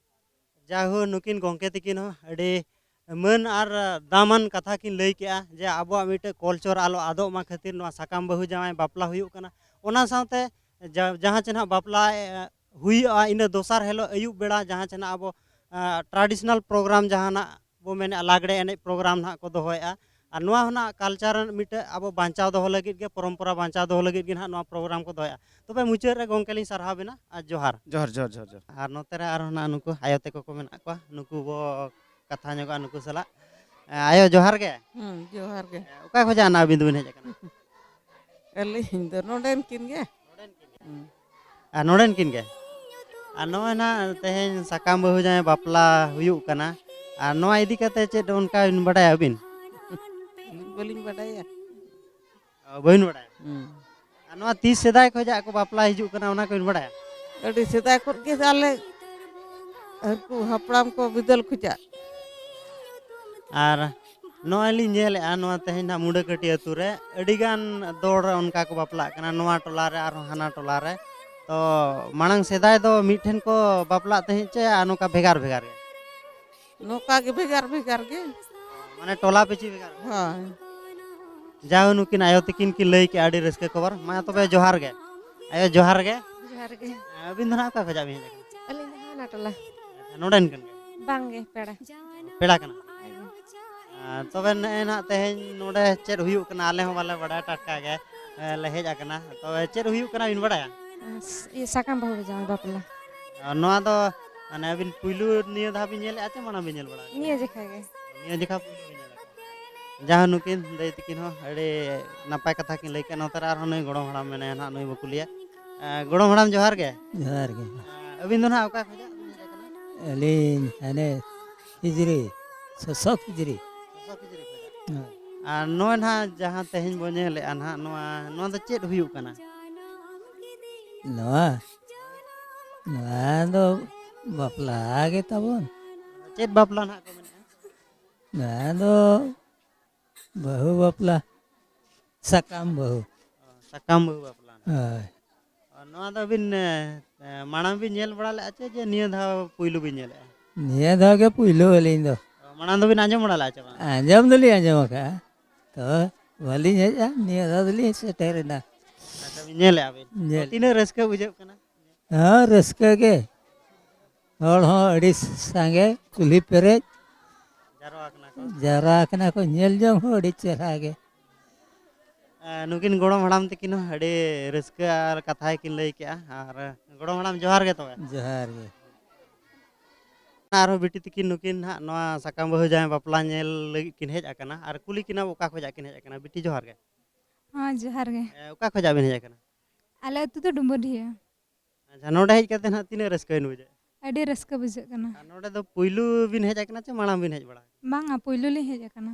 ᱡᱟᱭᱦᱳᱠ, ᱱᱩᱠᱤᱱ ᱜᱚᱢᱠᱮ ᱛᱤᱠᱤᱱ ᱦᱚᱸ ᱟᱹᱰᱤ ᱢᱟᱹᱱ ᱟᱨ ᱫᱟᱢᱟᱱ ᱠᱟᱛᱷᱟ ᱠᱤᱱ ᱞᱟᱹᱭ ᱠᱮᱜᱼᱟ ᱡᱮ ᱟᱵᱚᱣᱟᱜ ᱢᱤᱫᱴᱮᱡ ᱠᱟᱞᱪᱟᱨ ᱟᱞᱚ ᱟᱫᱚᱜ ᱢᱟ ᱠᱷᱟᱹᱛᱤᱨ ᱱᱚᱣᱟ ᱥᱟᱠᱟᱢ ᱵᱟᱹᱦᱩ ᱡᱟᱶᱟᱭ ᱵᱟᱯᱞᱟ ᱦᱩᱭᱩᱜ ᱠᱟᱱᱟ᱾ ᱚᱱᱟ ᱥᱟᱶᱛᱮ ᱡᱟ-, ᱡᱟᱦᱟᱸ ᱪᱮ ᱱᱟᱦᱟᱜ ᱵᱟᱯᱞᱟ, ᱮ, ᱦᱩᱭᱩᱜᱼᱟ, ᱤᱱᱟᱹ ᱫᱚᱥᱟᱨ ᱦᱤᱞᱳᱜ ᱟᱹᱭᱩᱵ ᱵᱮᱲᱟ ᱡᱟᱦᱟᱸ ᱪᱮ ᱱᱟᱦᱟᱜ ᱟᱵᱚ, ᱟ, traditional program ᱡᱟᱦᱟᱱᱟᱜ ᱵᱚ ᱢᱮᱱᱮᱫᱼᱟ, ᱞᱟᱜᱽᱲᱮ ᱮᱱᱮᱡ program ᱱᱟᱦᱟᱜ ᱠᱚ ᱫᱚᱦᱚᱭᱮᱫᱼᱟ᱾ ᱟᱨ ᱱᱚᱣᱟ ᱦᱚᱸ ᱱᱟᱦᱟᱜ ᱠᱟᱞᱪᱟᱨ ᱢᱤᱫᱴᱮᱡ ᱟᱵᱚ ᱵᱟᱧᱪᱟᱣ ᱫᱚᱦᱚ ᱞᱟᱹᱜᱤᱫ ᱜᱮ, ᱯᱚᱨᱚᱢᱯᱚᱨᱟ ᱵᱟᱧᱪᱟᱣ ᱫᱚᱦᱚ ᱞᱟᱹᱜᱤᱫ ᱜᱮ ᱱᱟᱦᱟᱜ ᱱᱚᱣᱟ program ᱠᱚ ᱫᱚᱦᱚᱭᱮᱫᱼᱟ᱾ ᱛᱚᱵᱮ ᱢᱩᱪᱟᱹᱫ ᱨᱮ ᱜᱚᱢᱠᱮ ᱞᱤᱧ ᱥᱟᱨᱦᱟᱣ ᱵᱮᱱᱟ ᱟᱨ ᱡᱚᱦᱟᱨ᱾ ᱡᱚᱦᱟᱨ, ᱡᱚᱦᱟᱨ, ᱡᱚᱦᱟᱨ, ᱡᱚᱦᱟᱨ᱾ ᱟᱨ ᱱᱚᱛᱮ ᱨᱮ ᱟᱨᱦᱚᱸ ᱱᱟᱦᱟᱜ ᱱᱩᱠᱩ ᱟᱭᱳ ᱛᱟᱠᱚ ᱠᱚ ᱢᱮᱱᱟᱜ ᱠᱚᱣᱟ, ᱱᱩᱠᱩ ᱵᱚ ᱠᱟᱛᱷᱟ ᱧᱚᱜᱚᱜᱼᱟ ᱱᱩᱠᱩ ᱥᱟᱞᱟᱜ᱾ ᱮ, ᱟᱭᱳ, ᱡᱚᱦᱟᱨ ᱜᱮ᱾ ᱦᱩᱸ, ᱡᱚᱦᱟᱨ ᱜᱮ᱾ ᱮ, ᱚᱠᱟ ᱠᱷᱚᱡᱟᱜ ᱱᱟᱜ ᱟᱹᱵᱤᱱ ᱫᱚᱵᱤᱱ ᱦᱮᱡ ᱟᱠᱟᱱᱟ? ᱟᱹᱞᱤᱧ ᱫᱚ ᱱᱚᱰᱮᱱ ᱠᱤᱱ ᱜᱮ᱾ ᱦᱩᱸ᱾ ᱟᱨ ᱱᱚᱰᱮᱱ ᱠᱤᱱ ᱜᱮ? ᱟᱨ ᱱᱚᱜᱼᱚᱭ ᱱᱟᱜ ᱛᱮᱦᱮᱧ ᱥᱟᱠᱟᱢ ᱵᱟᱹᱦᱩ ᱡᱟᱶᱟᱭ ᱵᱟᱯᱞᱟ ᱦᱩᱭᱩᱜ ᱠᱟᱱᱟ, ᱟᱨ ᱱᱚᱣᱟ ᱤᱫᱤ ᱠᱟᱛᱮ ᱪᱮᱫ ᱚᱱᱠᱟ ᱵᱤᱱ ᱵᱟᱰᱟᱭᱟ ᱟᱹᱵᱤᱱ? ᱟᱹᱞᱤᱧ ᱵᱟᱹᱞᱤᱧ ᱵᱟᱰᱟᱭᱟ᱾ ᱚ, ᱵᱟᱹᱵᱤᱱ ᱵᱟᱰᱟᱭᱟ? ᱦᱩᱸ᱾ ᱟᱨ ᱱᱚᱣᱟ ᱛᱤᱥ ᱥᱮᱫᱟᱭ ᱠᱷᱚᱡᱟᱜ ᱠᱚ ᱵᱟᱯᱞᱟ ᱦᱤᱡᱩᱜ ᱠᱟᱱᱟ, ᱚᱱᱟ ᱠᱚᱵᱤᱱ ᱵᱟᱰᱟᱭᱟ? ᱟᱹᱰᱤ ᱥᱮᱫᱟᱭ ᱠᱷᱚᱱ ᱜᱮ ᱟᱞᱮ ᱦᱟᱹᱱᱠᱩ ᱦᱟᱯᱲᱟᱢ ᱠᱚ ᱵᱤᱫᱟᱹᱞ ᱠᱷᱚᱡᱟᱜ᱾ ᱟᱨ ᱱᱚᱜᱼᱚᱭ ᱞᱤᱧ ᱧᱮᱞᱮᱫᱼᱟ, ᱱᱚᱣᱟ ᱛᱮᱦᱮᱧ ᱱᱟᱦᱟᱜ ᱢᱩᱰᱟᱹᱠᱟᱹᱴᱤ ᱟᱹᱛᱩ ᱨᱮ ᱟᱹᱰᱤᱜᱟᱱ ᱫᱚᱞ ᱨᱮ ᱚᱱᱠᱟ ᱠᱚ ᱵᱟᱯᱞᱟᱜ ᱠᱟᱱᱟ, ᱱᱚᱣᱟ ᱴᱚᱞᱟ ᱨᱮ ᱟᱨᱦᱚᱸ ᱦᱟᱱᱟ ᱴᱚᱞᱟ ᱨᱮ᱾ ᱛᱚ ᱢᱟᱲᱟᱝ ᱥᱮᱫᱟᱭ ᱫᱚ ᱢᱤᱫ ᱴᱷᱮᱱ ᱠᱚ ᱵᱟᱯᱞᱟᱜ ᱛᱟᱦᱮᱸᱫ ᱪᱮ ᱟᱨ ᱱᱚᱝᱠᱟ ᱵᱷᱮᱜᱟᱨ ᱵᱷᱮᱜᱟᱨ ᱜᱮ? ᱱᱚᱝᱠᱟ ᱜᱮ ᱵᱷᱮᱜᱟᱨ ᱵᱷᱮᱜᱟᱨ ᱜᱮ᱾ ᱢᱟᱱᱮ ᱴᱚᱞᱟ ᱯᱤᱪᱷᱤ ᱵᱷᱮᱜᱟᱨ ᱵᱷᱮᱜᱟᱨ? ᱦᱳᱭ᱾ ᱡᱟᱦᱳ, ᱱᱩᱠᱤᱱ ᱟᱭᱳ ᱛᱤᱠᱤᱱ ᱠᱤᱱ ᱞᱟᱹᱭ ᱠᱮᱜᱼᱟ, ᱟᱹᱰᱤ ᱨᱟᱹᱥᱠᱟᱹ ᱠᱷᱚᱵᱚᱨ᱾ ᱢᱟ ᱛᱚᱵᱮ ᱡᱚᱦᱟᱨ ᱜᱮ᱾ ᱟᱭᱳ, ᱡᱚᱦᱟᱨ ᱜᱮ᱾ ᱡᱚᱦᱟᱨ ᱜᱮ᱾ ᱟᱹᱵᱤᱱ ᱫᱚ ᱱᱟᱦᱟᱜ ᱚᱠᱟ ᱠᱷᱚᱡᱟᱜ ᱵᱤᱱ ᱦᱮᱡ ᱟᱠᱟᱱᱟ? ᱟᱹᱞᱤᱧ ᱫᱚ ᱦᱟᱱᱟ ᱴᱚᱞᱟ᱾ ᱱᱚᱰᱮᱱ ᱠᱟᱱ ᱜᱮ? ᱵᱟᱝ ᱜᱮ, ᱯᱮᱲᱟ᱾ ᱯᱮᱲᱟ ᱠᱟᱱᱟ᱾ ᱦᱳᱭ᱾ ᱟᱨ ᱛᱚᱵᱮ ᱱᱮᱜᱼᱮ ᱱᱟᱦᱟᱜ ᱛᱮᱦᱮᱧ ᱱᱚᱰᱮ ᱪᱮᱫ ᱦᱩᱭᱩᱜ ᱠᱟᱱᱟ? ᱟᱞᱮ ᱦᱚᱸ ᱵᱟᱞᱮ ᱵᱟᱲᱟᱭᱟ, ᱴᱟᱴᱠᱟ ᱜᱮ, ᱮ, ᱞᱮ ᱦᱮᱡ ᱟᱠᱟᱱᱟ᱾ ᱛᱚᱵᱮ ᱪᱮᱫ ᱦᱩᱭᱩᱜ ᱠᱟᱱᱟ ᱵᱤᱱ ᱵᱟᱲᱟᱭᱟ? ᱤᱭᱟᱹ, ᱥᱟᱠᱟᱢ ᱵᱟᱹᱦᱩ ᱡᱟᱶᱟᱭ ᱵᱟᱯᱞᱟ᱾ ᱟᱨ ᱱᱚᱣᱟ ᱫᱚ, ᱢᱟᱱᱮ ᱟᱹᱵᱤᱱ ᱯᱩᱭᱞᱩ ᱱᱤᱭᱟᱹ ᱫᱷᱟᱣ ᱵᱤᱱ ᱧᱮᱞᱮᱫᱼᱟ ᱪᱮ ᱢᱟᱲᱟᱝ ᱵᱤᱱ ᱧᱮᱞ ᱵᱟᱲᱟ ᱟᱠᱟᱫᱟ? ᱱᱤᱭᱟᱹ ᱡᱚᱠᱷᱟ ᱜᱮ᱾ ᱱᱤᱭᱟᱹ ᱡᱚᱠᱷᱟ ᱯᱩᱭᱞᱩ ᱵᱤᱱ ᱧᱮᱞ ᱟᱠᱟᱫᱟ᱾ ᱡᱟᱦᱟᱸ ᱱᱩᱠᱤᱱ ᱫᱟᱹᱭ ᱛᱟᱹᱠᱤᱱ ᱦᱚᱸ ᱟᱹᱰᱤ ᱱᱟᱯᱟᱭ ᱠᱟᱛᱷᱟ ᱠᱤᱱ ᱞᱟᱹᱭ ᱠᱮᱫᱼᱟ᱾ ᱱᱚᱛᱮ ᱨᱮ ᱟᱨᱦᱚᱸ ᱱᱩᱭ ᱜᱚᱲᱚᱢ ᱦᱟᱲᱟᱢ ᱢᱮᱱᱟᱭᱟ ᱱᱟᱦᱟᱜ, ᱱᱩᱭ ᱵᱚ ᱠᱩᱞᱤᱭᱟ᱾ ᱮᱸ, ᱜᱚᱲᱚᱢ ᱦᱟᱲᱟᱢ ᱡᱚᱦᱟᱨ ᱜᱮ᱾ ᱡᱚᱦᱟᱨ ᱜᱮ᱾ ᱮᱸ, ᱟᱹᱵᱤᱱ ᱫᱚ ᱱᱟᱦᱟᱜ ᱚᱠᱟ ᱠᱷᱚᱱᱟᱜ ᱵᱤᱱ ᱦᱮᱡ ᱟᱠᱟᱱᱟ? ᱟᱹᱞᱤᱧ ᱦᱟᱱᱮ ᱠᱷᱤᱡᱽᱨᱤ, ᱥᱚᱥᱚ ᱠᱷᱤᱡᱽᱨᱤ᱾ ᱥᱚᱥᱚ ᱠᱷᱤᱡᱽᱨᱤ ᱠᱷᱚᱱᱟᱜ᱾ ᱦᱳᱭ᱾ ᱟᱨ ᱱᱚᱜᱼᱚᱭ ᱱᱟᱦᱟᱜ ᱡᱟᱦᱟᱸ ᱛᱮᱦᱮᱧ ᱵᱚ ᱧᱮᱞᱮᱫᱼᱟ ᱱᱟᱦᱟᱜ, ᱱᱚᱣᱟ, ᱱᱚᱣᱟ ᱫᱚ ᱪᱮᱫ ᱦᱩᱭᱩᱜ ᱠᱟᱱᱟ? ᱱᱚᱣᱟ? ᱱᱚᱣᱟ ᱫᱚ ᱵᱟᱯᱞᱟ ᱜᱮ ᱛᱟᱵᱚᱱ᱾ ᱪᱮᱫ ᱵᱟᱯᱞᱟ ᱱᱟᱦᱟᱜ ᱠᱚ ᱢᱮᱱᱮᱫᱼᱟ? ᱱᱚᱣᱟ ᱫᱚ ᱵᱟᱹᱦᱩ ᱵᱟᱯᱞᱟ, ᱥᱟᱠᱟᱢ ᱵᱟᱹᱦᱩ᱾ ᱚ, ᱥᱟᱠᱟᱢ ᱵᱟᱹᱦᱩ ᱵᱟᱯᱞᱟ᱾ ᱦᱳᱭ᱾ ᱚ, ᱱᱚᱣᱟ ᱫᱚ ᱟᱹᱵᱤᱱ, ᱮ, ᱮ, ᱢᱟᱲᱟᱝ ᱵᱤᱱ ᱧᱮᱞ ᱵᱟᱲᱟ ᱞᱮᱫᱼᱟ ᱪᱮ ᱡᱮ ᱱᱤᱭᱟᱹ ᱫᱷᱟᱣ ᱯᱩᱭᱞᱩ ᱵᱤᱱ ᱧᱮᱞᱮᱫᱼᱟ? ᱱᱤᱭᱟᱹ ᱫᱷᱟᱣ ᱜᱮ ᱯᱩᱭᱞᱩ ᱟᱹᱞᱤᱧ ᱫᱚ᱾ ᱚ, ᱢᱟᱲᱟᱝ ᱫᱚᱵᱤᱱ ᱟᱸᱡᱚᱢ ᱵᱟᱲᱟ ᱞᱮᱫᱼᱟ ᱪᱮ ᱵᱟᱝ? ᱟᱸᱡᱚᱢ ᱫᱚᱞᱤᱧ ᱟᱸᱡᱚᱢ ᱟᱠᱟᱫᱼᱟ, ᱛᱚ ᱵᱟᱹᱞᱤᱧ ᱦᱮᱡᱼᱟ, ᱱᱤᱭᱟᱹ ᱫᱷᱟᱣ ᱫᱚᱞᱤᱧ ᱥᱮᱴᱮᱨᱮᱱᱟ᱾ ᱟᱪᱪᱷᱟ, ᱵᱤᱱ ᱧᱮᱞᱮᱫᱼᱟ ᱵᱤᱱ? ᱛᱚ ᱧᱮᱞ᱾ ᱛᱤᱱᱟᱹᱜ ᱨᱟᱹᱥᱠᱟᱹ ᱵᱩᱡᱷᱟᱹᱜ ᱠᱟᱱᱟ? ᱦᱮᱸ, ᱨᱟᱹᱥᱠᱟᱹ ᱜᱮ᱾ ᱦᱚᱲ ᱦᱚᱸ ᱟᱹᱰᱤ ᱥᱟᱸᱜᱮ, ᱠᱩᱞᱦᱤ ᱯᱮᱨᱮᱡ᱾ ᱡᱟᱨᱣᱟ ᱠᱟᱱᱟ ᱠᱚ᱾ ᱡᱟᱣᱨᱟ ᱠᱟᱱᱟ ᱠᱚ, ᱧᱮᱞ ᱡᱚᱝ ᱦᱚᱸ ᱟᱹᱰᱤ ᱪᱮᱦᱨᱟ ᱜᱮ᱾ ᱮ, ᱱᱩᱠᱤᱱ ᱜᱚᱲᱚᱢ ᱦᱟᱲᱟᱢ ᱛᱟᱹᱠᱤᱱ ᱦᱚᱸ ᱟᱹᱰᱤ ᱨᱟᱹᱥᱠᱟᱹ ᱟᱨ ᱠᱟᱛᱷᱟ ᱜᱮᱠᱤᱱ ᱞᱟᱹᱭ ᱠᱮᱜᱼᱟ᱾ ᱟᱨ ᱜᱚᱲᱚᱢ ᱦᱟᱲᱟᱢ ᱡᱚᱦᱟᱨ ᱜᱮ ᱛᱚᱵᱮ᱾ ᱡᱚᱦᱟᱨ ᱜᱮ᱾ ᱟᱨᱦᱚᱸ ᱵᱤᱴᱤ ᱛᱟᱹᱠᱤᱱ ᱱᱩᱠᱤᱱ ᱦᱟᱸᱜ ᱱᱚᱣᱟ ᱥᱟᱠᱟᱢ ᱵᱟᱹᱦᱩ ᱡᱟᱶᱟᱭ ᱵᱟᱯᱞᱟ ᱧᱮᱞ ᱞᱟᱹᱜᱤᱫ ᱠᱤᱱ ᱦᱮᱡ ᱟᱠᱟᱱᱟ᱾ ᱟᱨ ᱠᱩᱞᱤ ᱠᱤᱱᱟ ᱚᱠᱟ ᱠᱷᱚᱱᱟᱜ ᱠᱤᱱ ᱦᱮᱡ ᱟᱠᱟᱱᱟ᱾ ᱵᱤᱴᱤ ᱡᱚᱦᱟᱨ ᱜᱮ᱾ ᱦᱮᱸ, ᱡᱚᱦᱟᱨ ᱜᱮ᱾ ᱮ, ᱚᱠᱟ ᱠᱷᱚᱱᱟᱜ ᱵᱤᱱ ᱦᱮᱡ ᱟᱠᱟᱱᱟ? ᱟᱞᱮ ᱟᱹᱛᱩ ᱫᱚ ᱰᱩᱢᱵᱩᱨᱰᱤᱦᱟᱹ᱾ ᱟᱪᱪᱷᱟ, ᱱᱚᱰᱮ ᱦᱮᱡ ᱠᱟᱛᱮ ᱦᱟᱸᱜ ᱛᱤᱱᱟᱹᱜ ᱨᱟᱹᱥᱠᱟᱹ ᱵᱤᱱ ᱵᱩᱡᱷᱟᱹᱣᱮᱫᱼᱟ? ᱟᱹᱰᱤ ᱨᱟᱹᱥᱠᱟᱹ ᱵᱩᱡᱷᱟᱹᱜ ᱠᱟᱱᱟ᱾ ᱟᱨ ᱱᱚᱰᱮ ᱫᱚ ᱯᱩᱭᱞᱩ ᱵᱤᱱ ᱦᱮᱡ ᱟᱠᱟᱱᱟ ᱪᱮ ᱢᱟᱲᱟᱝ ᱵᱤᱱ ᱦᱮᱡ ᱵᱟᱲᱟ ᱟᱠᱟᱱᱟ? ᱵᱟᱝᱟ, ᱯᱩᱭᱞᱩ ᱞᱤᱧ ᱦᱮᱡ ᱟᱠᱟᱱᱟ᱾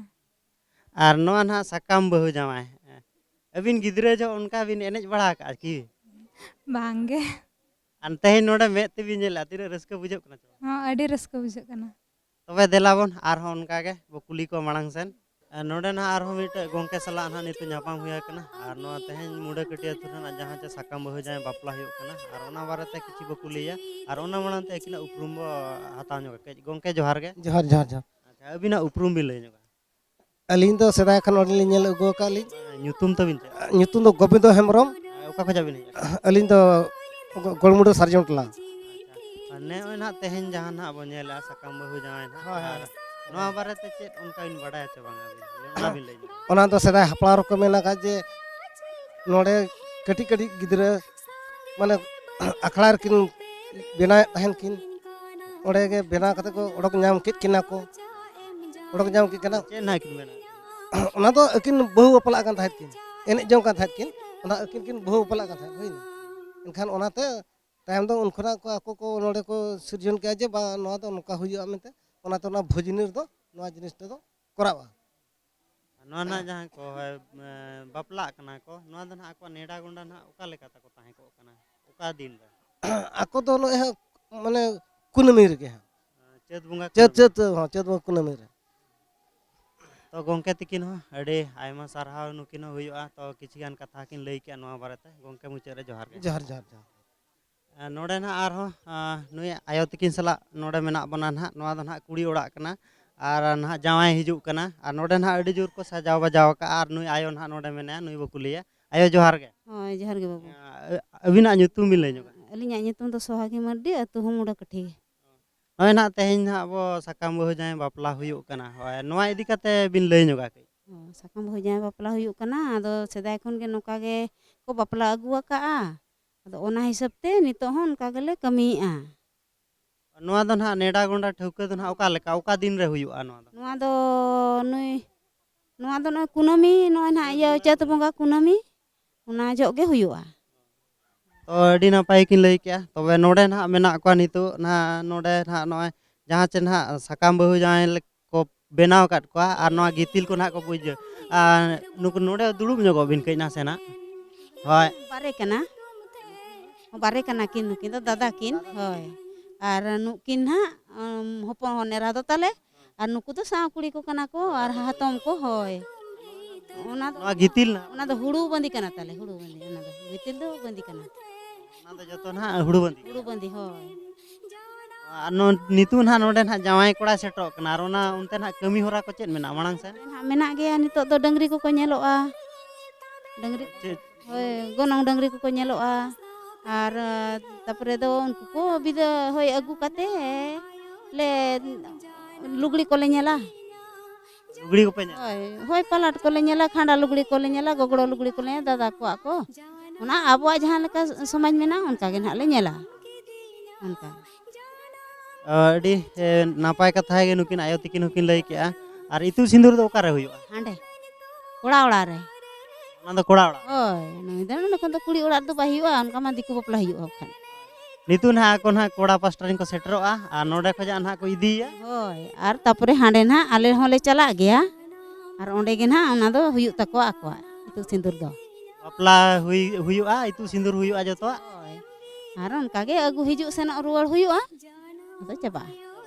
ᱟᱨ ᱱᱚᱣᱟ ᱱᱟᱦᱟᱜ ᱥᱟᱠᱟᱢ ᱵᱟᱹᱦᱩ ᱡᱟᱶᱟᱭ, ᱟᱹᱵᱤᱱ ᱜᱤᱫᱽᱨᱟᱹ ᱡᱚᱦᱚᱜ ᱚᱱᱠᱟ ᱵᱤᱱ ᱮᱱᱮᱡ ᱵᱟᱲᱟ ᱟᱠᱟᱫᱼᱟ ᱠᱤ? ᱵᱟᱝ ᱜᱮ᱾ ᱟᱨ ᱛᱮᱦᱮᱧ ᱱᱚᱰᱮ ᱢᱮᱫ ᱛᱮᱵᱤᱱ ᱧᱮᱞᱟ, ᱛᱤᱱᱟᱹᱜ ᱨᱟᱹᱥᱠᱟᱹ ᱵᱩᱡᱷᱟᱹᱜ ᱠᱟᱱᱟ ᱪᱮ ᱵᱟᱝ? ᱦᱚᱸ, ᱟᱹᱰᱤ ᱨᱟᱹᱥᱠᱟᱹ ᱵᱩᱡᱷᱟᱹᱜ ᱠᱟᱱᱟ᱾ ᱛᱚᱵᱮ ᱫᱮᱞᱟ ᱵᱚᱱ ᱟᱨᱦᱚᱸ ᱚᱱᱠᱟ ᱜᱮ ᱵᱚ ᱠᱩᱞᱤ ᱠᱚᱣᱟ ᱢᱟᱲᱟᱝ ᱥᱮᱱ᱾ ᱟᱨ ᱱᱚᱰᱮ ᱱᱟᱦᱟᱜ ᱟᱨᱦᱚᱸ ᱢᱤᱫᱴᱮᱡ ᱜᱚᱢᱠᱮ ᱥᱟᱞᱟᱜ ᱱᱟᱦᱟᱜ ᱱᱤᱛᱚᱜ ᱧᱟᱯᱟᱢ ᱦᱩᱭ ᱟᱠᱟᱱᱟ᱾ ᱟᱨ ᱱᱚᱣᱟ ᱛᱮᱦᱮᱧ ᱢᱩᱰᱟᱹᱠᱟᱹᱴᱤ ᱟᱹᱛᱩ ᱨᱮᱱᱟᱜ ᱡᱟᱦᱟᱸ ᱪᱮ ᱥᱟᱠᱟᱢ ᱵᱟᱹᱦᱩ ᱡᱟᱶᱟᱭ ᱵᱟᱯᱞᱟ ᱦᱩᱭᱩᱜ ᱠᱟᱱᱟ, ᱟᱨ ᱚᱱᱟ ᱵᱟᱨᱮᱛᱮ ᱠᱤᱪᱷᱩ ᱵᱚ ᱠᱩᱞᱤᱭᱟ᱾ ᱟᱨ ᱚᱱᱟ ᱢᱟᱲᱟᱝ ᱛᱮ ᱟᱹᱠᱤᱱᱟᱜ ᱩᱯᱨᱩᱢ ᱵᱚ ᱦᱟᱛᱟᱣ ᱧᱚᱜᱟ᱾ ᱠᱟᱹᱡ ᱜᱚᱢᱠᱮ ᱡᱚᱦᱟᱨ ᱜᱮ᱾ ᱡᱚᱦᱟᱨ, ᱡᱚᱦᱟᱨ, ᱡᱚᱦᱟᱨ᱾ ᱟᱪᱪᱷᱟ, ᱟᱹᱵᱤᱱᱟᱜ ᱩᱯᱨᱩᱢ ᱵᱤᱱ ᱞᱟᱹᱭ ᱧᱚᱜᱟ᱾ ᱟᱹᱞᱤᱧ ᱫᱚ ᱥᱮᱫᱟᱭ ᱠᱷᱚᱱ ᱱᱚᱰᱮ ᱞᱤᱧ ᱧᱮᱞ ᱟᱹᱜᱩ ᱟᱠᱟᱫ ᱞᱤᱧ᱾ ᱧᱩᱛᱩᱢ ᱛᱟᱹᱵᱤᱱ ᱪᱮᱫ? ᱧᱩᱛᱩᱢ ᱫᱚ ᱜᱳᱵᱤᱱᱫᱚ ᱦᱮᱢᱵᱨᱚᱢ᱾ ᱚᱠᱟ ᱠᱷᱚᱱᱟᱜ ᱵᱤᱱ ᱦᱮᱡ ᱟᱠᱟᱱᱟ? ᱟᱹᱞᱤᱧ ᱫᱚ ᱜᱚ-, ᱜᱚᱲᱢᱩᱰᱟᱹ ᱥᱟᱨᱡᱚᱢ ᱴᱚᱞᱟ᱾ ᱟᱪᱪᱷᱟ᱾ ᱟᱨ ᱱᱚᱜᱼᱚᱭ ᱱᱟᱦᱟᱜ ᱛᱮᱦᱮᱧ ᱡᱟᱦᱟᱸ ᱱᱟᱦᱟᱜ ᱵᱚᱱ ᱧᱮᱞᱮᱜᱼᱟ, ᱥᱟᱠᱟᱢ ᱵᱟᱹᱦᱩ ᱡᱟᱶᱟᱭ ᱱᱟᱦᱟᱜ, ᱦᱳᱭ, ᱦᱳᱭ᱾ ᱟᱨ ᱱᱚᱣᱟ ᱵᱟᱨᱮᱛᱮ ᱪᱮᱫ ᱚᱱᱠᱟ ᱵᱤᱱ ᱵᱟᱰᱟᱭᱟ ᱪᱮ ᱵᱟᱝᱟ ᱟᱹᱵᱤᱱ? ᱚᱱᱟ ᱵᱤᱱ ᱞᱟᱹᱭ ᱧᱚᱜᱟ᱾ ᱚᱱᱟ ᱫᱚ ᱥᱮᱫᱟᱭ ᱦᱟᱯᱲᱟᱢ ᱨᱮᱠᱚ ᱢᱮᱱ ᱟᱠᱟᱫ ᱡᱮ ᱱᱚᱰᱮ ᱠᱟᱹᱴᱤᱡ ᱠᱟᱹᱴᱤᱡ ᱜᱤᱫᱽᱨᱟᱹ ᱢᱟᱱᱮ ᱟᱠᱷᱲᱟ ᱨᱮᱠᱤᱱ ᱵᱮᱱᱟᱣᱮᱫ ᱛᱟᱦᱮᱱ ᱠᱤᱱ᱾ ᱚᱸᱰᱮ ᱜᱮ ᱵᱮᱱᱟᱣ ᱠᱟᱛᱮ ᱠᱚ ᱚᱰᱚᱠ ᱧᱟᱢ ᱠᱮᱫ ᱠᱤᱱᱟ ᱠᱚ᱾ ᱚᱰᱚᱠ ᱧᱟᱢ ᱠᱮᱫ ᱠᱤᱱᱟ᱾ ᱪᱮᱫ ᱱᱟᱦᱟᱜ ᱠᱤᱱ ᱢᱮᱱᱟ? ᱚᱱᱟ ᱫᱚ ᱟᱹᱠᱤᱱ ᱵᱟᱹᱦᱩ ᱵᱟᱯᱞᱟᱜ ᱠᱟᱱ ᱛᱟᱦᱮᱸᱫ ᱠᱤᱱ, ᱮᱱᱮᱡ ᱡᱚᱝ ᱠᱟᱱ ᱛᱟᱦᱮᱸᱫ ᱠᱤᱱ, ᱚᱱᱟ ᱟᱹᱠᱤᱱ ᱠᱤᱱ ᱵᱟᱹᱦᱩ ᱵᱟᱯᱞᱟᱜ ᱠᱟᱱ ᱛᱟᱦᱮᱸᱫ, ᱦᱩᱭᱱᱟ᱾ ᱮᱱᱠᱷᱟᱱ ᱚᱱᱟᱛᱮ ᱛᱟᱭᱚᱢ ᱫᱚ ᱩᱱ ᱠᱷᱚᱱᱟᱜ ᱠᱚ ᱟᱠᱚ ᱠᱚ ᱱᱚᱰᱮ ᱠᱚ ᱥᱤᱨᱡᱚᱱ ᱠᱮᱜᱼᱟ ᱡᱮ ᱵᱟᱝ, ᱱᱚᱣᱟ ᱫᱚ ᱱᱚᱝᱠᱟ ᱦᱩᱭᱩᱜᱼᱟ ᱢᱮᱱᱛᱮ, ᱚᱱᱟᱛᱮ ᱚᱱᱟ ᱵᱷᱚᱡᱽᱱᱤ ᱨᱮᱫᱚ ᱱᱚᱣᱟ ᱡᱤᱱᱤᱥ ᱛᱮᱫᱚ ᱠᱚᱨᱟᱣᱼᱟ᱾ ᱱᱚᱣᱟ ᱱᱟᱦᱟᱜ ᱡᱟᱦᱟᱸ ᱠᱚ, ᱦᱳᱭ, ᱮ, ᱵᱟᱯᱞᱟᱜ ᱠᱟᱱᱟ ᱠᱚ, ᱱᱚᱣᱟ ᱫᱚ ᱱᱟᱦᱟᱜ ᱟᱠᱚᱣᱟᱜ ᱱᱮᱰᱟ ᱜᱚᱸᱰᱟ ᱱᱟᱦᱟᱜ ᱚᱠᱟ ᱞᱮᱠᱟ ᱛᱟᱠᱚ ᱛᱟᱦᱮᱸ ᱠᱚᱜ ᱠᱟᱱᱟ? ᱚᱠᱟ ᱫᱤᱱ ᱨᱮ? ᱟᱠᱚ ᱫᱚ ᱱᱚᱜᱼᱚᱭ ᱦᱟᱸᱜ, ᱢᱟᱱᱮ, ᱠᱩᱱᱟᱹᱢᱤ ᱨᱮᱜᱮ ᱦᱟᱸᱜ᱾ ᱪᱟᱹᱛ ᱵᱚᱸᱜᱟ ᱪᱟᱹᱛ, ᱠᱩᱱᱟᱹᱢᱤ? ᱪᱟᱹᱛ, ᱦᱚᱸ, ᱪᱟᱹᱛ ᱵᱚᱸᱜᱟ ᱠᱩᱱᱟᱹᱢᱤ ᱨᱮ᱾ ᱛᱚ ᱜᱚᱢᱠᱮ ᱛᱤᱠᱤᱱ ᱦᱚᱸ ᱟᱹᱰᱤ ᱟᱭᱢᱟ ᱥᱟᱨᱦᱟᱣ, ᱱᱩᱠᱤᱱ ᱦᱚᱸ ᱦᱩᱭᱩᱜᱼᱟ᱾ ᱛᱚ ᱠᱤᱪᱷᱤ ᱜᱟᱱ ᱠᱟᱛᱷᱟ ᱠᱤᱱ ᱞᱟᱹᱭ ᱠᱮᱜᱼᱟ ᱱᱚᱣᱟ ᱵᱟᱨᱮᱛᱮ, ᱜᱚᱢᱠᱮ ᱢᱩᱪᱟᱹᱫ ᱨᱮ ᱡᱚᱦᱟᱨ ᱜᱮ᱾ ᱡᱚᱦᱟᱨ, ᱡᱚᱦᱟᱨ, ᱡᱚᱦᱟᱨ᱾ ᱟᱨ ᱱᱚᱰᱮ ᱱᱟᱦᱟᱜ ᱟᱨᱦᱚᱸ, ᱟᱸ, ᱱᱩᱭ ᱟᱭᱳ ᱛᱤᱠᱤᱱ ᱥᱟᱞᱟᱜ ᱱᱚᱰᱮ ᱢᱮᱱᱟᱜ ᱵᱚᱱᱟ ᱱᱟᱦᱟᱜ᱾ ᱱᱚᱣᱟ ᱫᱚ ᱱᱟᱦᱟᱜ ᱠᱩᱲᱤ ᱚᱲᱟᱜ ᱠᱟᱱᱟ ᱟᱨ ᱱᱟᱦᱟᱜ ᱡᱟᱶᱟᱭ ᱦᱤᱡᱩᱜ ᱠᱟᱱᱟ᱾ ᱟᱨ ᱱᱚᱰᱮ ᱱᱟᱦᱟᱜ ᱟᱹᱰᱤ ᱡᱳᱨ ᱠᱚ ᱥᱟᱡᱟᱣ ᱵᱟᱡᱟᱣ ᱟᱠᱟᱜᱼᱟ᱾ ᱟᱨ ᱱᱩᱭ ᱟᱭᱳ ᱱᱟᱦᱟᱜ ᱱᱚᱰᱮ ᱢᱮᱱᱟᱭᱟ, ᱱᱩᱭ ᱵᱚ ᱠᱩᱞᱤᱭᱟ᱾ ᱟᱭᱳ, ᱡᱚᱦᱟᱨ ᱜᱮ᱾ ᱦᱳᱭ, ᱡᱚᱦᱟᱨ ᱜᱮ ᱵᱟᱹᱵᱩ᱾ ᱟᱸ, ᱟᱹᱵᱤᱱᱟᱜ ᱧᱩᱛᱩᱢ ᱵᱤᱱ ᱞᱟᱹᱭ ᱧᱚᱜᱟ? ᱟᱹᱞᱤᱧᱟᱜ ᱧᱩᱛᱩᱢ ᱫᱚ ᱥᱚᱦᱟᱜᱤ ᱢᱟᱹᱨᱰᱤ, ᱟᱹᱛᱩ ᱦᱚᱸ ᱢᱩᱰᱟᱹᱠᱟᱹᱴᱷᱤ᱾ ᱱᱚᱜᱼᱚᱭ ᱱᱟᱦᱟᱜ ᱛᱮᱦᱮᱧ ᱱᱟᱦᱟᱜ ᱟᱵᱚ ᱥᱟᱠᱟᱢ ᱵᱟᱹᱦᱩ ᱡᱟᱶᱟᱭ ᱵᱟᱯᱞᱟ ᱦᱩᱭᱩᱜ ᱠᱟᱱᱟ᱾ ᱦᱳᱭ, ᱱᱚᱣᱟ ᱤᱫᱤ ᱠᱟᱛᱮ ᱵᱤᱱ ᱞᱟᱹᱭ ᱧᱚᱜᱟ ᱠᱟᱹᱡ? ᱚ, ᱥᱟᱠᱟᱢ ᱵᱟᱹᱦᱩ ᱡᱟᱶᱟᱭ ᱵᱟᱯᱞᱟ ᱦᱩᱭᱩᱜ ᱠᱟᱱᱟ᱾ ᱟᱫᱚ ᱥᱮᱫᱟᱭ ᱠᱷᱚᱱ ᱜᱮ ᱱᱚᱝᱠᱟ ᱜᱮ ᱠᱚ ᱵᱟᱯᱞᱟ ᱟᱹᱜᱩ ᱟᱠᱟᱜᱼᱟ᱾ ᱟᱫᱚ ᱚᱱᱟ ᱦᱤᱥᱟᱹᱵ ᱛᱮ ᱱᱤᱛᱚᱜ ᱦᱚᱸ ᱚᱱᱠᱟ ᱜᱮᱞᱮ ᱠᱟᱹᱢᱤᱭᱮᱫᱼᱟ᱾ ᱱᱚᱣᱟ ᱫᱚ ᱱᱟᱦᱟᱜ ᱱᱮᱰᱟ ᱜᱚᱸᱰᱟ ᱴᱷᱟᱹᱣᱠᱟᱹ ᱫᱚ ᱱᱟᱦᱟᱜ ᱚᱠᱟ ᱞᱮᱠᱟ, ᱚᱠᱟ ᱫᱤᱱ ᱨᱮ ᱦᱩᱭᱩᱜᱼᱟ ᱱᱚᱣᱟ ᱫᱚ? ᱱᱚᱣᱟ ᱫᱚ ᱱᱩᱭ, ᱱᱚᱣᱟ ᱫᱚ ᱱᱚᱜᱼᱚᱭ ᱠᱩᱱᱟᱹᱢᱤ, ᱱᱚᱜᱼᱚᱭ ᱱᱟᱦᱟᱜ ᱤᱭᱟᱹ ᱪᱟᱹᱛ ᱵᱚᱸᱜᱟ ᱠᱩᱱᱟᱹᱢᱤ, ᱚᱱᱟ ᱡᱚᱦᱚᱜ ᱜᱮ ᱦᱩᱭᱩᱜᱼᱟ᱾ ᱛᱚ ᱟᱹᱰᱤ ᱱᱟᱯᱟᱭ ᱠᱤᱱ ᱞᱟᱹᱭ ᱠᱮᱜᱼᱟ᱾ ᱛᱚᱵᱮ ᱱᱚᱰᱮ ᱱᱟᱦᱟᱜ ᱢᱮᱱᱟᱜ ᱠᱚᱣᱟ ᱱᱤᱛᱚᱜ ᱱᱟᱦᱟᱜ, ᱱᱚᱰᱮ ᱱᱟᱦᱟᱜ ᱱᱚᱜᱼᱚᱭ ᱡᱟᱦᱟᱸ ᱪᱮ ᱱᱟᱦᱟᱜ ᱥᱟᱠᱟᱢ ᱵᱟᱹᱦᱩ ᱡᱟᱶᱟᱭ ᱞᱮ-, ᱠᱚ ᱵᱮᱱᱟᱣ ᱟᱠᱟᱫ ᱠᱚᱣᱟ ᱟᱨ ᱱᱚᱣᱟ ᱜᱤᱛᱤᱞ ᱠᱚ ᱱᱟᱦᱟᱜ ᱠᱚ ᱯᱩᱡᱟᱹ᱾ ᱟᱨ ᱱᱩᱠᱩ ᱱᱚᱰᱮ ᱫᱩᱲᱩᱵ ᱧᱚᱜᱚᱜ ᱵᱤᱱ ᱠᱟᱹᱡ ᱱᱟᱥᱮᱱᱟᱜ᱾ ᱦᱳᱭ᱾ ᱵᱟᱨᱮ ᱠᱟᱱᱟ, ᱵᱟᱨᱮ ᱠᱟᱱᱟ ᱠᱤᱱ, ᱱᱩᱠᱤᱱ ᱫᱚ ᱫᱟᱫᱟ ᱠᱤᱱ, ᱦᱳᱭ᱾ ᱟᱨ ᱱᱩᱠᱤᱱ ᱱᱟᱦᱟᱜ, ᱩᱢ, ᱦᱚᱯᱚᱱ ᱦᱚᱱ ᱮᱨᱟ ᱫᱚ ᱛᱟᱞᱮ, ᱟᱨ ᱱᱩᱠᱩ ᱫᱚ ᱥᱟᱶ ᱠᱩᱲᱤ ᱠᱚ ᱠᱟᱱᱟ ᱠᱚ, ᱟᱨ ᱦᱟᱛᱚᱢ ᱠᱚ, ᱦᱳᱭ᱾ ᱚᱱᱟ ᱫᱚ, ᱱᱚᱣᱟ ᱜᱤᱛᱤᱞ ᱱᱟᱦᱟᱜ? ᱚᱱᱟ ᱫᱚ ᱦᱩᱲᱩ ᱵᱟᱸᱫᱤ ᱠᱟᱱᱟ ᱛᱟᱞᱮ, ᱦᱩᱲᱩ ᱵᱟᱸᱫᱤ, ᱚᱱᱟ ᱫᱚ ᱜᱤᱛᱤᱞ ᱫᱚ ᱵᱟᱸᱫᱤ ᱠᱟᱱᱟ᱾ ᱚᱱᱟ ᱫᱚ ᱡᱚᱛᱚ ᱱᱟᱦᱟᱜ ᱦᱩᱲᱩ ᱵᱟᱸᱫᱤ? ᱦᱩᱲᱩ ᱵᱟᱸᱫᱤ, ᱦᱳᱭ᱾ ᱟᱨ ᱱᱚ-, ᱱᱤᱛᱚᱜ ᱱᱟᱦᱟᱜ ᱱᱚᱰᱮ ᱱᱟᱦᱟᱜ ᱡᱟᱶᱟᱭ ᱠᱚᱲᱟᱭ ᱥᱮᱴᱮᱨᱚᱜ ᱠᱟᱱᱟ, ᱟᱨ ᱚᱱᱟ ᱚᱱᱛᱮ ᱱᱟᱦᱟᱜ ᱠᱟᱹᱢᱤ ᱦᱚᱨᱟ ᱠᱚ ᱪᱮᱫ ᱢᱮᱱᱟᱜᱼᱟ ᱢᱟᱲᱟᱝ ᱥᱮᱱ? ᱱᱟᱦᱟᱜ ᱢᱮᱱᱟᱜ ᱜᱮᱭᱟ, ᱱᱤᱛᱚᱜ ᱫᱚ ᱰᱟᱹᱝᱨᱤ ᱠᱚᱠᱚ ᱧᱮᱞᱚᱜᱼᱟ᱾ ᱰᱟᱹᱝᱨᱤ, ᱪᱮᱫ? ᱦᱳᱭ, ᱜᱚᱱᱚᱝ ᱰᱟᱹᱝᱨᱤ ᱠᱚᱠᱚ ᱧᱮᱞᱚᱜᱼᱟ᱾ ᱟᱨ, ᱛᱟᱯᱚᱨᱮ ᱫᱚ ᱩᱱᱠᱩ ᱠᱚ ᱵᱤᱫᱟᱹ, ᱦᱳᱭ, ᱟᱹᱜᱩ ᱠᱟᱛᱮ ᱞᱮ ᱞᱩᱜᱽᱲᱤ ᱠᱚᱞᱮ ᱧᱮᱞᱟ᱾ ᱞᱩᱜᱽᱲᱤ ᱠᱚᱯᱮ ᱧᱮᱞᱟ? ᱦᱳᱭ, ᱦᱳᱭ, ᱯᱟᱞᱟᱴ ᱠᱚᱞᱮ ᱧᱮᱞᱟ, ᱠᱷᱟᱸᱰᱟ ᱞᱩᱜᱽᱲᱤ ᱠᱚᱞᱮ ᱧᱮᱞᱟ, ᱜᱚᱜᱽᱲᱚ ᱞᱩᱜᱽᱲᱤ ᱠᱚᱞᱮ ᱧᱮᱞᱟ, ᱫᱟᱫᱟ ᱠᱚᱣᱟᱜ ᱠᱚ᱾ ᱚᱱᱟ ᱟᱵᱚᱣᱟᱜ ᱡᱟᱦᱟᱸ ᱞᱮᱠᱟ ᱥᱚᱢᱟᱡᱽ ᱢᱮᱱᱟᱜᱼᱟ, ᱚᱱᱠᱟ ᱜᱮ ᱱᱟᱦᱟᱜ ᱞᱮ ᱧᱮᱞᱟ᱾ ᱚᱱᱠᱟ᱾ ᱟᱹᱰᱤ ᱮ, ᱱᱟᱯᱟᱭ ᱠᱟᱛᱷᱟ ᱜᱮ ᱱᱩᱠᱤᱱ ᱟᱭᱳ ᱛᱤᱠᱤᱱ ᱦᱚᱸᱠᱤᱱ ᱞᱟᱹᱭ ᱠᱮᱜᱼᱟ᱾ ᱟᱨ ᱤᱛᱩᱫ ᱥᱤᱸᱫᱩᱨ ᱫᱚ ᱚᱠᱟᱨᱮ ᱦᱩᱭᱩᱜᱼᱟ? ᱦᱟᱸᱰᱮ, ᱠᱚᱲᱟ ᱚᱲᱟᱜ ᱨᱮ᱾ ᱚᱱᱟ ᱫᱚ ᱠᱚᱲᱟ ᱚᱲᱟᱜ? ᱦᱳᱭ, ᱱᱩᱭ ᱫᱚ ᱱᱚᱰᱮ ᱠᱷᱚᱱ ᱫᱚ ᱠᱩᱲᱤ ᱚᱲᱟᱜ ᱨᱮᱫᱚ ᱵᱟᱭ ᱦᱩᱭᱩᱜᱼᱟ, ᱚᱱᱠᱟ ᱢᱟ ᱫᱤᱠᱩ ᱵᱟᱯᱞᱟ ᱦᱩᱭᱩᱜᱼᱟ ᱵᱟᱠᱷᱟᱱ᱾ ᱱᱤᱛᱚᱜ ᱱᱟᱦᱟᱜ ᱟᱠᱚ ᱱᱟᱦᱟᱜ ᱠᱚᱲᱟ ᱯᱟᱥᱴᱟ ᱨᱮᱱ ᱠᱚ ᱥᱮᱴᱮᱨᱚᱜᱼᱟ ᱟᱨ ᱱᱚᱰᱮ ᱠᱷᱚᱱᱟᱜ ᱱᱟᱦᱟᱜ ᱠᱚ ᱤᱫᱤᱭᱮᱭᱟ᱾ ᱦᱳᱭ, ᱟᱨ ᱛᱟᱯᱚᱨᱮ ᱦᱟᱸᱰᱮ ᱱᱟᱦᱟᱜ ᱟᱞᱮ ᱦᱚᱸᱞᱮ ᱪᱟᱞᱟᱜ ᱜᱮᱭᱟ, ᱟᱨ ᱚᱸᱰᱮ ᱜᱮ ᱱᱟᱦᱟᱜ ᱚᱱᱟ ᱫᱚ ᱦᱩᱭᱩᱜ ᱛᱟᱠᱚᱣᱟ ᱟᱠᱚᱣᱟᱜ ᱤᱛᱩᱫ ᱥᱤᱸᱫᱩᱨ ᱫᱚ᱾ ᱵᱟᱯᱞᱟ ᱦᱩᱭ ᱦᱩᱭᱩᱜᱼᱟ, ᱤᱛᱩᱫ ᱥᱤᱸᱫᱩᱨ ᱦᱩᱭᱩᱜᱼᱟ ᱡᱚᱛᱚᱣᱟᱜ? ᱦᱳᱭ, ᱟᱨ ᱚᱱᱠᱟ ᱜᱮ ᱟᱹᱜᱩ ᱦᱤᱡᱩᱜ ᱥᱮᱱᱚᱜ ᱨᱩᱣᱟᱹᱲ ᱦᱩᱭᱩᱜᱼᱟ, ᱟᱫᱚ ᱪᱟᱵᱟᱜᱼᱟ᱾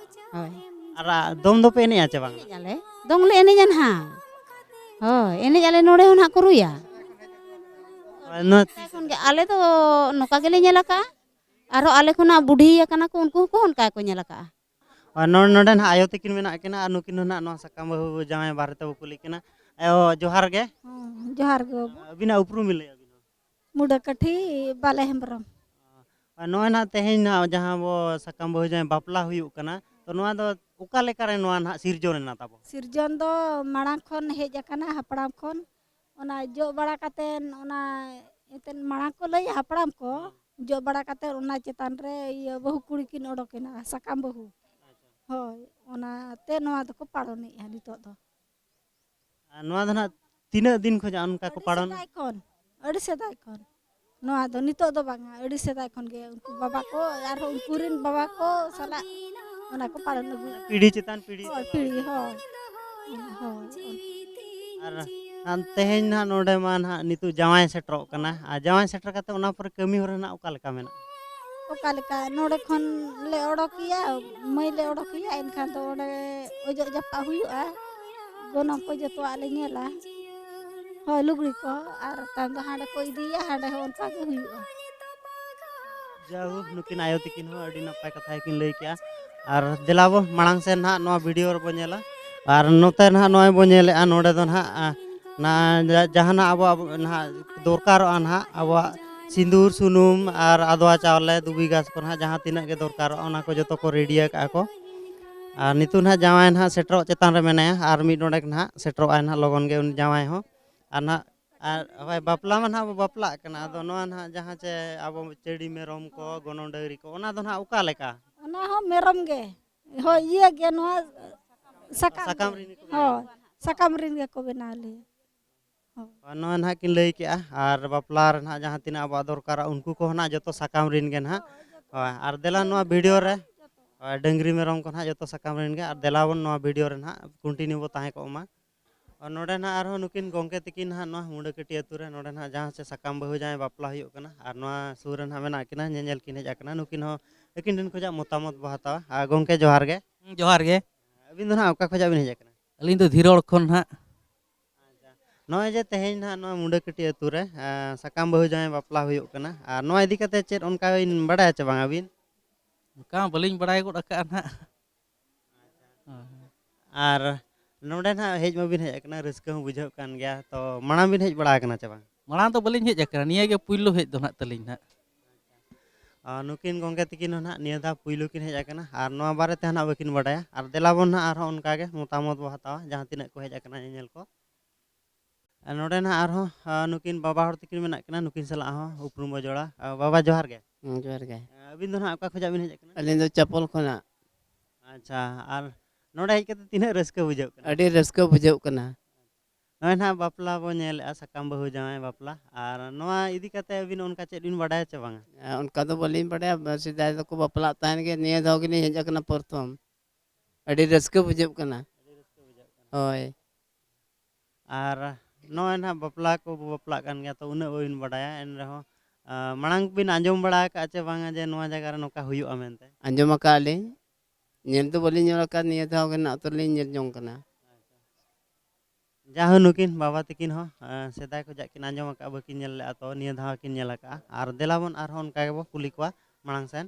ᱦᱳᱭ᱾ ᱟᱨ ᱟ, ᱫᱚᱝ ᱫᱚᱯᱮ ᱮᱱᱮᱡᱼᱟ ᱪᱮ ᱵᱟᱝ? ᱮᱱᱮᱡ ᱟᱞᱮ, ᱫᱚᱝ ᱞᱮ ᱮᱱᱮᱡᱼᱟ ᱱᱟᱦᱟᱜ᱾ ᱦᱳᱭ, ᱮᱱᱮᱡ ᱟᱞᱮ, ᱱᱚᱰᱮ ᱦᱚᱸ ᱱᱟᱦᱟᱜ ᱠᱚ ᱨᱩᱭᱟ᱾ ᱟᱨ ᱱᱚᱣᱟ ᱥᱮᱫᱟᱭ ᱠᱷᱚᱱ ᱜᱮ ᱟᱞᱮ ᱫᱚ ᱱᱚᱝᱠᱟ ᱜᱮᱞᱮ ᱧᱮᱞ ᱟᱠᱟᱜᱼᱟ, ᱟᱨᱦᱚᱸ ᱟᱞᱮ ᱠᱷᱚᱱᱟᱜ ᱵᱩᱰᱷᱤ ᱟᱠᱟᱱᱟ ᱠᱚ, ᱩᱱᱠᱩ ᱦᱚᱸᱠᱚ ᱚᱱᱠᱟ ᱜᱮᱠᱚ ᱧᱮᱞ ᱟᱠᱟᱜᱼᱟ᱾ ᱟᱨ ᱱᱚ-, ᱱᱚᱰᱮ ᱱᱟᱦᱟᱜ ᱟᱭᱳ ᱛᱟᱹᱠᱤᱱ ᱢᱮᱱᱟᱜ ᱠᱤᱱᱟ ᱟᱨ ᱱᱩᱠᱤᱱ ᱦᱚᱸ ᱱᱟᱦᱟᱜ ᱱᱚᱣᱟ ᱥᱟᱠᱟᱢ ᱵᱟᱹᱦᱩ ᱡᱟᱶᱟᱭ ᱵᱟᱨᱮ ᱛᱮᱵᱚ ᱠᱩᱞᱤ ᱠᱤᱱᱟ᱾ ᱟᱭᱳ, ᱡᱚᱦᱟᱨ ᱜᱮ᱾ ᱦᱚᱸ, ᱡᱚᱦᱟᱨ ᱜᱮ ᱵᱟᱹᱵᱩ᱾ ᱟᱹᱵᱤᱱᱟᱜ ᱩᱯᱨᱩᱢ ᱵᱤᱱ ᱞᱟᱹᱭᱟ ᱟᱹᱵᱤᱱ ᱦᱚᱸ? ᱢᱩᱰᱟᱹ ᱠᱟᱹᱴᱷᱤ ᱵᱟᱞᱮ ᱦᱮᱢᱵᱨᱚᱢ᱾ ᱟᱨ ᱱᱚᱜᱼᱚᱭ ᱱᱟᱦᱟᱜ ᱛᱮᱦᱮᱧ ᱱᱟᱦᱟᱜ ᱡᱟᱦᱟᱸ ᱵᱚ ᱥᱟᱠᱟᱢ ᱵᱟᱹᱦᱩ ᱡᱟᱶᱟᱭ ᱵᱟᱯᱞᱟ ᱦᱩᱭᱩᱜ ᱠᱟᱱᱟ, ᱛᱚ ᱱᱚᱣᱟ ᱫᱚ ᱚᱠᱟ ᱞᱮᱠᱟᱨᱮ ᱱᱚᱣᱟ ᱱᱟᱦᱟᱜ ᱥᱤᱨᱡᱚᱱ ᱮᱱᱟ ᱛᱟᱵᱚ? ᱥᱤᱨᱡᱚᱱ ᱫᱚ ᱢᱟᱲᱟᱝ ᱠᱷᱚᱱ ᱦᱮᱡ ᱟᱠᱟᱱᱟ, ᱦᱟᱯᱲᱟᱢ ᱠᱷᱚᱱ᱾ ᱚᱱᱟ ᱡᱚᱜ ᱵᱟᱲᱟ ᱠᱟᱛᱮᱱ, ᱚᱱᱟ ᱮᱱᱛᱮᱫ ᱢᱟᱲᱟᱝ ᱠᱚ ᱞᱟᱹᱭᱟ ᱦᱟᱯᱲᱟᱢ ᱠᱚ, ᱦᱩᱸ᱾ ᱡᱚᱜ ᱵᱟᱲᱟ ᱠᱟᱛᱮᱫ ᱚᱱᱟ ᱪᱮᱛᱟᱱ ᱨᱮ ᱤᱭᱟᱹ ᱵᱟᱹᱦᱩ ᱠᱩᱲᱤ ᱠᱤᱱ ᱚᱰᱚᱠᱮᱱᱟ, ᱥᱟᱠᱟᱢ ᱵᱟᱹᱦᱩ᱾ ᱟᱪᱪᱷᱟ᱾ ᱦᱳᱭ, ᱚᱱᱟᱛᱮ ᱱᱚᱣᱟ ᱫᱚᱠᱚ ᱯᱟᱲᱚᱱᱮᱜᱼᱟ ᱱᱤᱛᱚᱜ ᱫᱚ᱾ ᱟᱨ ᱱᱚᱣᱟ ᱫᱚ ᱱᱟᱦᱟᱜ ᱛᱤᱱᱟᱹᱜ ᱫᱤᱱ ᱠᱷᱚᱱᱟᱜ ᱚᱱᱠᱟ ᱠᱚ ᱟᱹᱰᱤ ᱯᱟᱲᱚᱱ? ᱥᱮᱫᱟᱭ ᱠᱷᱚᱱ, ᱟᱹᱰᱤ ᱥᱮᱫᱟᱭ ᱠᱷᱚᱱ᱾ ᱱᱚᱣᱟ ᱫᱚ ᱱᱤᱛᱚᱜ ᱫᱚ ᱵᱟᱝᱟ, ᱟᱹᱰᱤ ᱥᱮᱫᱟᱭ ᱠᱷᱚᱱ ᱜᱮ ᱩᱱᱠᱩ ᱵᱟᱵᱟ ᱠᱚ ᱟᱨᱦᱚᱸ ᱩᱱᱠᱩ ᱨᱮᱱ ᱵᱟᱵᱟ ᱠᱚ ᱥᱟᱞᱟᱜ ᱚᱱᱟ ᱠᱚ ᱯᱟᱲᱚᱱ ᱟᱹᱜᱩ᱾ ᱯᱤᱲᱦᱤ ᱪᱮᱛᱟᱱ ᱯᱤᱲᱦᱤ ᱦᱳᱭ, ᱪᱟᱞᱟᱣ ᱯᱤᱲᱦᱤ, ᱦᱤᱡᱩᱜ ᱦᱳᱭ᱾ ᱠᱟᱱᱟ᱾ ᱦᱳᱭ᱾ ᱟᱨ ᱛᱮᱦᱮᱧ ᱱᱟᱦᱟᱜ ᱱᱚᱰᱮ ᱢᱟ ᱱᱟᱦᱟᱜ ᱱᱤᱛᱚᱜ ᱡᱟᱶᱟᱭ ᱥᱮᱴᱮᱨᱚᱜ ᱠᱟᱱᱟ, ᱟᱨ ᱡᱟᱶᱟᱭ ᱥᱮᱴᱮᱨ ᱠᱟᱛᱮ ᱚᱱᱟ ᱯᱚᱨᱮ ᱠᱟᱹᱢᱤ ᱦᱚᱨᱟ ᱱᱟᱦᱟᱜ ᱚᱠᱟ ᱞᱮᱠᱟ ᱢᱮᱱᱟᱜᱼᱟ? ᱚᱠᱟ ᱞᱮᱠᱟ ᱱᱚᱰᱮ ᱠᱷᱚᱱ ᱞᱮ ᱚᱰᱚᱠᱮᱭᱟ, ᱢᱟᱹᱭ ᱞᱮ ᱚᱰᱚᱠᱮᱭᱟ, ᱮᱱᱠᱷᱟᱱ ᱫᱚ ᱚᱸᱰᱮ ᱚᱡᱚᱜ ᱡᱟᱯᱟᱜ ᱦᱩᱭᱩᱜᱼᱟ, ᱜᱚᱱᱚᱝ ᱠᱚ ᱡᱚᱛᱚᱣᱟᱜ ᱞᱮ ᱧᱮᱞᱟ᱾ ᱦᱳᱭ, ᱞᱩᱜᱽᱲᱤ ᱠᱚ, ᱟᱨ ᱛᱟᱭᱚᱢ ᱫᱚ ᱦᱟᱸᱰᱮ ᱠᱚ ᱤᱫᱤᱭᱮᱭᱟ, ᱦᱟᱸᱰᱮ ᱦᱚᱸ ᱚᱱᱠᱟ ᱜᱮ ᱦᱩᱭᱩᱜᱼᱟ᱾ ᱡᱟᱭᱦᱳᱠ, ᱱᱩᱠᱤᱱ ᱟᱭᱳ ᱛᱤᱠᱤᱱ ᱦᱚᱸ ᱟᱹᱰᱤ ᱱᱟᱯᱟᱭ ᱠᱟᱛᱷᱟ ᱜᱮᱠᱤᱱ ᱞᱟᱹᱭ ᱠᱮᱜᱼᱟ᱾ ᱟᱨ ᱫᱮᱞᱟ ᱵᱚ ᱢᱟᱲᱟᱝ ᱥᱮᱱ ᱱᱟᱦᱟᱜ ᱱᱚᱣᱟ ᱵᱷᱤᱰᱤᱭᱳ ᱨᱮᱵᱚ ᱧᱮᱞᱟ᱾ ᱟᱨ ᱱᱚᱛᱮ ᱱᱟᱦᱟᱜ ᱱᱚᱜᱼᱚᱭ ᱵᱚ ᱧᱮᱞᱮᱜᱼᱟ, ᱱᱚᱰᱮ ᱫᱚ ᱱᱟᱦᱟᱜ, ᱟ, ᱱᱟ-, ᱡᱟ-, ᱡᱟᱦᱟᱱᱟᱜ ᱟᱵᱚ, ᱟᱵᱚ ᱱᱟᱦᱟᱜ ᱫᱚᱨᱠᱟᱨᱚᱜᱼᱟ ᱱᱟᱦᱟᱜ ᱟᱵᱚᱣᱟᱜ ᱥᱤᱸᱫᱩᱨ, ᱥᱩᱱᱩᱢ ᱟᱨ ᱟᱫᱽᱣᱟ ᱪᱟᱣᱞᱮ, ᱫᱷᱩᱵᱤ ᱜᱷᱟᱥ ᱠᱚ ᱱᱟᱦᱟᱜ ᱡᱟᱦᱟᱸ ᱛᱤᱱᱟᱹᱜ ᱜᱮ ᱫᱚᱨᱠᱟᱨᱚᱜᱼᱟ, ᱚᱱᱟ ᱠᱚ ᱡᱚᱛᱚ ᱠᱚ ᱨᱮᱰᱤ ᱟᱠᱟᱜᱼᱟ ᱠᱚ᱾ ᱟᱨ ᱱᱤᱛᱚᱜ ᱱᱟᱦᱟᱜ ᱡᱟᱶᱟᱭ ᱱᱟᱦᱟᱜ ᱥᱮᱴᱮᱨᱚᱜ ᱪᱮᱛᱟᱱ ᱨᱮ ᱢᱮᱱᱟᱭᱟ, ᱟᱨ ᱢᱤᱫ ᱰᱚᱸᱰᱮᱠ ᱱᱟᱦᱟᱜ ᱥᱮᱴᱮᱨᱚᱜᱼᱟᱭ ᱱᱟᱦᱟᱜ ᱞᱚᱜᱚᱱ ᱜᱮ ᱩᱱᱤ ᱡᱟᱶᱟᱭ ᱦᱚᱸ᱾ ᱟᱨ ᱱᱟᱦᱟᱜ, ᱟᱨ ᱦᱳᱭ, ᱵᱟᱯᱞᱟ ᱢᱟ ᱱᱟᱦᱟᱜ ᱵᱚ ᱵᱟᱯᱞᱟᱜ ᱠᱟᱱᱟ, ᱟᱫᱚ ᱱᱚᱣᱟ ᱱᱟᱦᱟᱜ ᱡᱟᱦᱟᱸ ᱪᱮ ᱟᱵᱚ ᱪᱟᱹᱰᱤ ᱢᱮᱨᱚᱢ ᱠᱚ, ᱜᱚᱱᱚᱝ ᱰᱟᱹᱝᱨᱤ ᱠᱚ, ᱚᱱᱟ ᱫᱚ ᱱᱟᱦᱟᱜ ᱚᱠᱟ ᱞᱮᱠᱟ? ᱚᱱᱟ ᱱᱚᱣᱟ ᱦᱚᱸ ᱢᱮᱨᱚᱢ ᱜᱮ᱾ ᱦᱳᱭ, ᱤᱭᱟᱹ ᱜᱮ, ᱱᱚᱣᱟ ᱥᱟᱠᱟᱢ ᱥᱟᱠᱟᱢ ᱜᱮ᱾ ᱨᱮᱱ ᱜᱮᱠᱚ ᱵᱮᱱᱟᱣᱟ? ᱦᱳᱭ, ᱥᱟᱠᱟᱢ ᱨᱮᱱ ᱜᱮᱠᱚ ᱵᱮᱱᱟᱣ ᱞᱮᱭᱟ᱾ ᱦᱳᱭ᱾ ᱦᱳᱭ, ᱱᱚᱣᱟ ᱱᱟᱦᱟᱜ ᱠᱤᱱ ᱞᱟᱹᱭ ᱠᱮᱜᱼᱟ, ᱟᱨ ᱵᱟᱯᱞᱟ ᱨᱮ ᱱᱟᱦᱟᱜ ᱡᱟᱦᱟᱸ ᱛᱤᱱᱟᱹᱜ ᱟᱵᱚᱣᱟᱜ ᱫᱚᱨᱠᱟᱨᱟ, ᱩᱱᱠᱩ ᱠᱚᱦᱚᱸ ᱱᱟᱦᱟᱜ ᱡᱚᱛᱚ ᱥᱟᱠᱟᱢ ᱨᱮᱱ ᱜᱮ ᱱᱟᱦᱟᱜ᱾ ᱦᱳᱭ, ᱟᱨ ᱫᱮᱞᱟ ᱱᱚᱣᱟ ᱵᱷᱤᱰᱤᱭᱳ ᱨᱮ, ᱦᱳᱭ, ᱰᱟᱹᱝᱨᱤ ᱢᱮᱨᱚᱢ ᱠᱚ ᱱᱟᱦᱟᱜ ᱡᱚᱛᱚ ᱥᱟᱠᱟᱢ ᱨᱮᱱ ᱜᱮ, ᱟᱨ ᱫᱮᱞᱟ ᱵᱚᱱ ᱱᱚᱣᱟ ᱵᱷᱤᱰᱤᱭᱳ ᱨᱮ ᱱᱟᱦᱟᱜ ᱠᱚᱱᱴᱤᱱᱤᱭᱩ ᱵᱚ ᱛᱟᱦᱮᱸ ᱠᱚᱜ ᱢᱟ᱾ ᱟᱨ ᱱᱚᱰᱮ ᱱᱟᱦᱟᱜ ᱟᱨᱦᱚᱸ ᱱᱩᱠᱤᱱ ᱜᱚᱢᱠᱮ ᱛᱟᱹᱠᱤᱱ ᱱᱟᱦᱟᱜ ᱱᱚᱣᱟ ᱢᱩᱰᱟᱹᱠᱟᱹᱴᱤ ᱟᱹᱛᱩ ᱨᱮ, ᱱᱚᱰᱮ ᱱᱟᱦᱟᱜ ᱡᱟᱦᱟᱸ ᱥᱮ ᱥᱟᱠᱟᱢ ᱵᱟᱹᱦᱩ ᱡᱟᱶᱟᱭ ᱵᱟᱯᱞᱟ ᱦᱩᱭᱩᱜ ᱠᱟᱱᱟ, ᱟᱨ ᱱᱚᱣᱟ ᱥᱩᱨ ᱨᱮ ᱱᱟᱦᱟᱜ ᱢᱮᱱᱟᱜ ᱠᱤᱱᱟ, ᱧᱮᱧᱮᱞ ᱠᱤᱱ ᱦᱮᱡ ᱟᱠᱟᱱᱟ᱾ ᱱᱩᱠᱤᱱ ᱦᱚᱸ ᱟᱹᱠᱤᱱ ᱴᱷᱮᱱ ᱠᱷᱚᱱᱟᱜ ᱢᱚᱛᱟᱢᱚᱛ ᱵᱚ ᱦᱟᱛᱟᱣᱟ᱾ ᱟᱨ ᱜᱚᱢᱠᱮ, ᱡᱚᱦᱟᱨ ᱜᱮ᱾ ᱦᱩᱸ, ᱡᱚᱦᱟᱨ ᱜᱮ᱾ ᱟᱹᱵᱤᱱ ᱫᱚ ᱱᱟᱦᱟᱜ ᱚᱠᱟ ᱠᱷᱚᱱᱟᱜ ᱵᱤᱱ ᱦᱮᱡ ᱟᱠᱟᱱᱟ? ᱟᱹᱞᱤᱧ ᱫᱚ ᱫᱷᱤᱨᱚᱲ ᱠᱷᱚᱱ ᱱᱟᱦᱟᱜ᱾ ᱟᱪᱪᱷᱟ᱾ ᱱᱚᱜᱼᱚᱭ ᱡᱮ ᱛᱮᱦᱮᱧ ᱱᱟᱦᱟᱜ ᱱᱚᱣᱟ ᱢᱩᱰᱟᱹᱠᱟᱹᱴᱤ ᱟᱹᱛᱩ ᱨᱮ, ᱮᱸ, ᱥᱟᱠᱟᱢ ᱵᱟᱹᱦᱩ ᱡᱟᱶᱟᱭ ᱵᱟᱯᱞᱟ ᱦᱩᱭᱩᱜ ᱠᱟᱱᱟ, ᱟᱨ ᱱᱚᱣᱟ ᱤᱫᱤ ᱠᱟᱛᱮ ᱪᱮᱫ ᱚᱱᱠᱟ ᱵᱤᱱ ᱵᱟᱲᱟᱭᱟ ᱪᱮ ᱵᱟᱝ ᱟᱹᱵᱤᱱ? ᱚᱱᱠᱟ ᱢᱟ ᱵᱟᱹᱞᱤᱧ ᱵᱟᱲᱟᱭ ᱜᱚᱫ ᱟᱠᱟᱫᱼᱟ ᱱᱟᱦᱟᱜ᱾ ᱦᱳᱭ᱾ ᱟᱨ ᱱᱚᱰᱮ ᱱᱟᱦᱟᱜ ᱦᱮᱡ ᱢᱟᱵᱤᱱ ᱦᱮᱡ ᱟᱠᱟᱱᱟ, ᱨᱟᱹᱥᱠᱟᱹ ᱦᱚᱸ ᱵᱩᱡᱷᱟᱹᱜ ᱠᱟᱱ ᱜᱮᱭᱟ᱾ ᱛᱚ, ᱢᱟᱲᱟᱝ ᱵᱤᱱ ᱦᱮᱡ ᱵᱟᱲᱟ ᱟᱠᱟᱱᱟ ᱪᱮ ᱵᱟᱝ? ᱢᱟᱲᱟᱝ ᱫᱚ ᱵᱟᱹᱞᱤᱧ ᱦᱮᱡ ᱟᱠᱟᱱᱟ, ᱱᱤᱭᱟᱹ ᱜᱮ ᱯᱩᱭᱞᱩ ᱦᱮᱡ ᱫᱚ ᱱᱟᱦᱟᱜ ᱛᱟᱹᱞᱤᱧ ᱱᱟᱦᱟᱜ᱾ ᱟᱨ ᱱᱩᱠᱤᱱ ᱜᱚᱢᱠᱮ ᱛᱟᱹᱠᱤᱱ ᱦᱚᱸ ᱱᱟᱦᱟᱜ ᱱᱤᱭᱟᱹ ᱫᱷᱟᱣ ᱯᱩᱭᱞᱩ ᱠᱤᱱ ᱦᱮᱡ ᱟᱠᱟᱱᱟ, ᱟᱨ ᱱᱚᱣᱟ ᱵᱟᱨᱮ ᱛᱮ ᱱᱟᱦᱟᱜ ᱵᱟᱹᱠᱤᱱ ᱵᱟᱰᱟᱭᱟ᱾ ᱟᱨ ᱫᱮᱞᱟ ᱵᱚᱱ ᱱᱟᱦᱟᱜ ᱟᱨᱦᱚᱸ ᱚᱱᱠᱟ ᱜᱮ ᱢᱚᱛᱟᱢᱚᱛ ᱵᱚ ᱦᱟᱛᱟᱣᱟ, ᱡᱟᱦᱟᱸ ᱛᱤᱱᱟᱹᱜ ᱠᱚ ᱦᱮᱡ ᱟᱠᱟᱱᱟ ᱧᱮᱧᱮᱞ ᱠᱚ᱾ ᱟᱨ ᱱᱚᱰᱮ ᱱᱟᱦᱟᱜ ᱟᱨᱦᱚᱸ, ᱟᱨ ᱱᱩᱠᱤᱱ ᱵᱟᱵᱟ ᱦᱚᱲ ᱛᱟᱹᱠᱤᱱ ᱢᱮᱱᱟᱜ ᱠᱤᱱᱟ, ᱱᱩᱠᱤᱱ ᱥᱟᱞᱟᱜ ᱦᱚᱸ ᱩᱯᱨᱩᱢ ᱵᱚ ᱡᱚᱲᱟ᱾ ᱟᱨ ᱵᱟᱵᱟ, ᱡᱚᱦᱟᱨ ᱜᱮ᱾ ᱦᱮᱸ, ᱡᱚᱦᱟᱨ ᱜᱮ᱾ ᱟᱹᱵᱤᱱ ᱫᱚ ᱱᱟᱦᱟᱜ ᱚᱠᱟ ᱠᱷᱚᱱᱟᱜ ᱵᱤᱱ ᱦᱮᱡ ᱟᱠᱟᱱᱟ? ᱟᱹᱞᱤᱧ ᱫᱚ ᱪᱟᱯᱚᱞ ᱠᱷᱚᱱᱟᱜ᱾ ᱟᱪᱪᱷᱟ, ᱟᱨ ᱱᱚᱰᱮ ᱦᱮᱡ ᱠᱟᱛᱮ ᱛᱤᱱᱟᱹᱜ ᱨᱟᱹᱥᱠᱟᱹ ᱵᱩᱡᱷᱟᱹᱜ ᱠᱟᱱᱟ? ᱟᱹᱰᱤ ᱨᱟᱹᱥᱠᱟᱹ ᱵᱩᱡᱷᱟᱹᱜ ᱠᱟᱱᱟ᱾ ᱱᱚᱜᱼᱚᱭ ᱱᱟᱦᱟᱜ ᱵᱟᱯᱞᱟ ᱵᱚ ᱧᱮᱞᱮᱜᱼᱟ, ᱥᱟᱠᱟᱢ ᱵᱟᱹᱦᱩ ᱡᱟᱶᱟᱭ ᱵᱟᱯᱞᱟ, ᱟᱨ ᱱᱚᱣᱟ ᱤᱫᱤ ᱠᱟᱛᱮ ᱟᱹᱵᱤᱱ ᱚᱱᱠᱟ ᱪᱮᱫ ᱵᱤᱱ ᱵᱟᱰᱟᱭᱟ ᱪᱮ ᱵᱟᱝᱟ? ᱮᱸ, ᱚᱱᱠᱟ ᱫᱚ ᱵᱟᱹᱞᱤᱧ ᱵᱟᱰᱟᱭᱟ, ᱵᱟ-, ᱥᱮᱫᱟᱭ ᱫᱚᱠᱚ ᱵᱟᱯᱞᱟᱜ ᱛᱟᱦᱮᱱ ᱜᱮ, ᱱᱤᱭᱟᱹ ᱫᱷᱟᱣ ᱜᱮᱞᱤᱧ ᱦᱮᱡ ᱟᱠᱟᱱᱟ ᱯᱨᱚᱛᱷᱚᱢ᱾ ᱟᱹᱰᱤ ᱨᱟᱹᱥᱠᱟᱹ ᱵᱩᱡᱷᱟᱹᱜ ᱠᱟᱱᱟ᱾ ᱦᱳᱭ᱾ ᱟᱨ ᱱᱚᱜᱼᱚᱭ ᱱᱟᱦᱟᱜ ᱵᱟᱯᱞᱟ ᱠᱚᱵᱚ ᱵᱟᱯᱞᱟᱜ ᱠᱟᱱ ᱜᱮᱭᱟ, ᱛᱚ ᱩᱱᱟᱹᱜ ᱵᱟᱹᱵᱤᱱ ᱵᱟᱰᱟᱭᱟ, ᱮᱱ ᱨᱮᱦᱚᱸ, ᱟᱸ, ᱢᱟᱲᱟᱝ ᱵᱤᱱ ᱟᱸᱡᱚᱢ ᱵᱟᱲᱟ ᱟᱠᱟᱫᱼᱟ ᱪᱮ ᱵᱟᱝᱟ ᱡᱮ ᱱᱚᱣᱟ ᱡᱟᱭᱜᱟ ᱨᱮ ᱱᱚᱝᱠᱟ ᱦᱩᱭᱩᱜᱼᱟ ᱢᱮᱱᱛᱮ? ᱟᱸᱡᱚᱢ ᱟᱠᱟᱫᱼᱟ ᱞᱤᱧ, ᱧᱮᱞ ᱫᱚ ᱵᱟᱹᱞᱤᱧ ᱧᱮᱞ ᱟᱠᱟᱫ, ᱱᱤᱭᱟᱹ ᱫᱷᱟᱣ ᱜᱮ ᱱᱟᱜ ᱛᱚᱞᱤᱧ ᱧᱮᱞ ᱡᱚᱝ ᱠᱟᱱᱟ᱾ ᱡᱟᱦᱳ, ᱱᱩᱠᱤᱱ ᱵᱟᱵᱟ ᱛᱟᱹᱠᱤᱱ ᱦᱚᱸ, ᱟᱸ, ᱥᱮᱫᱟᱭ ᱠᱷᱚᱱᱟᱜ ᱠᱤᱱ ᱟᱸᱡᱚᱢ ᱟᱠᱟᱫᱼᱟ, ᱵᱟᱹᱠᱤᱱ ᱧᱮᱞ ᱞᱮᱫᱼᱟ, ᱛᱚ ᱱᱤᱭᱟᱹ ᱫᱷᱟᱣ ᱠᱤᱱ ᱧᱮᱞ ᱟᱠᱟᱫᱼᱟ᱾ ᱟᱨ ᱫᱮᱞᱟ ᱵᱚᱱ ᱟᱨᱦᱚᱸ ᱚᱱᱠᱟ ᱜᱮᱵᱚ ᱠᱩᱞᱤ ᱠᱚᱣᱟ ᱢᱟᱲᱟᱝ ᱥᱮᱱ᱾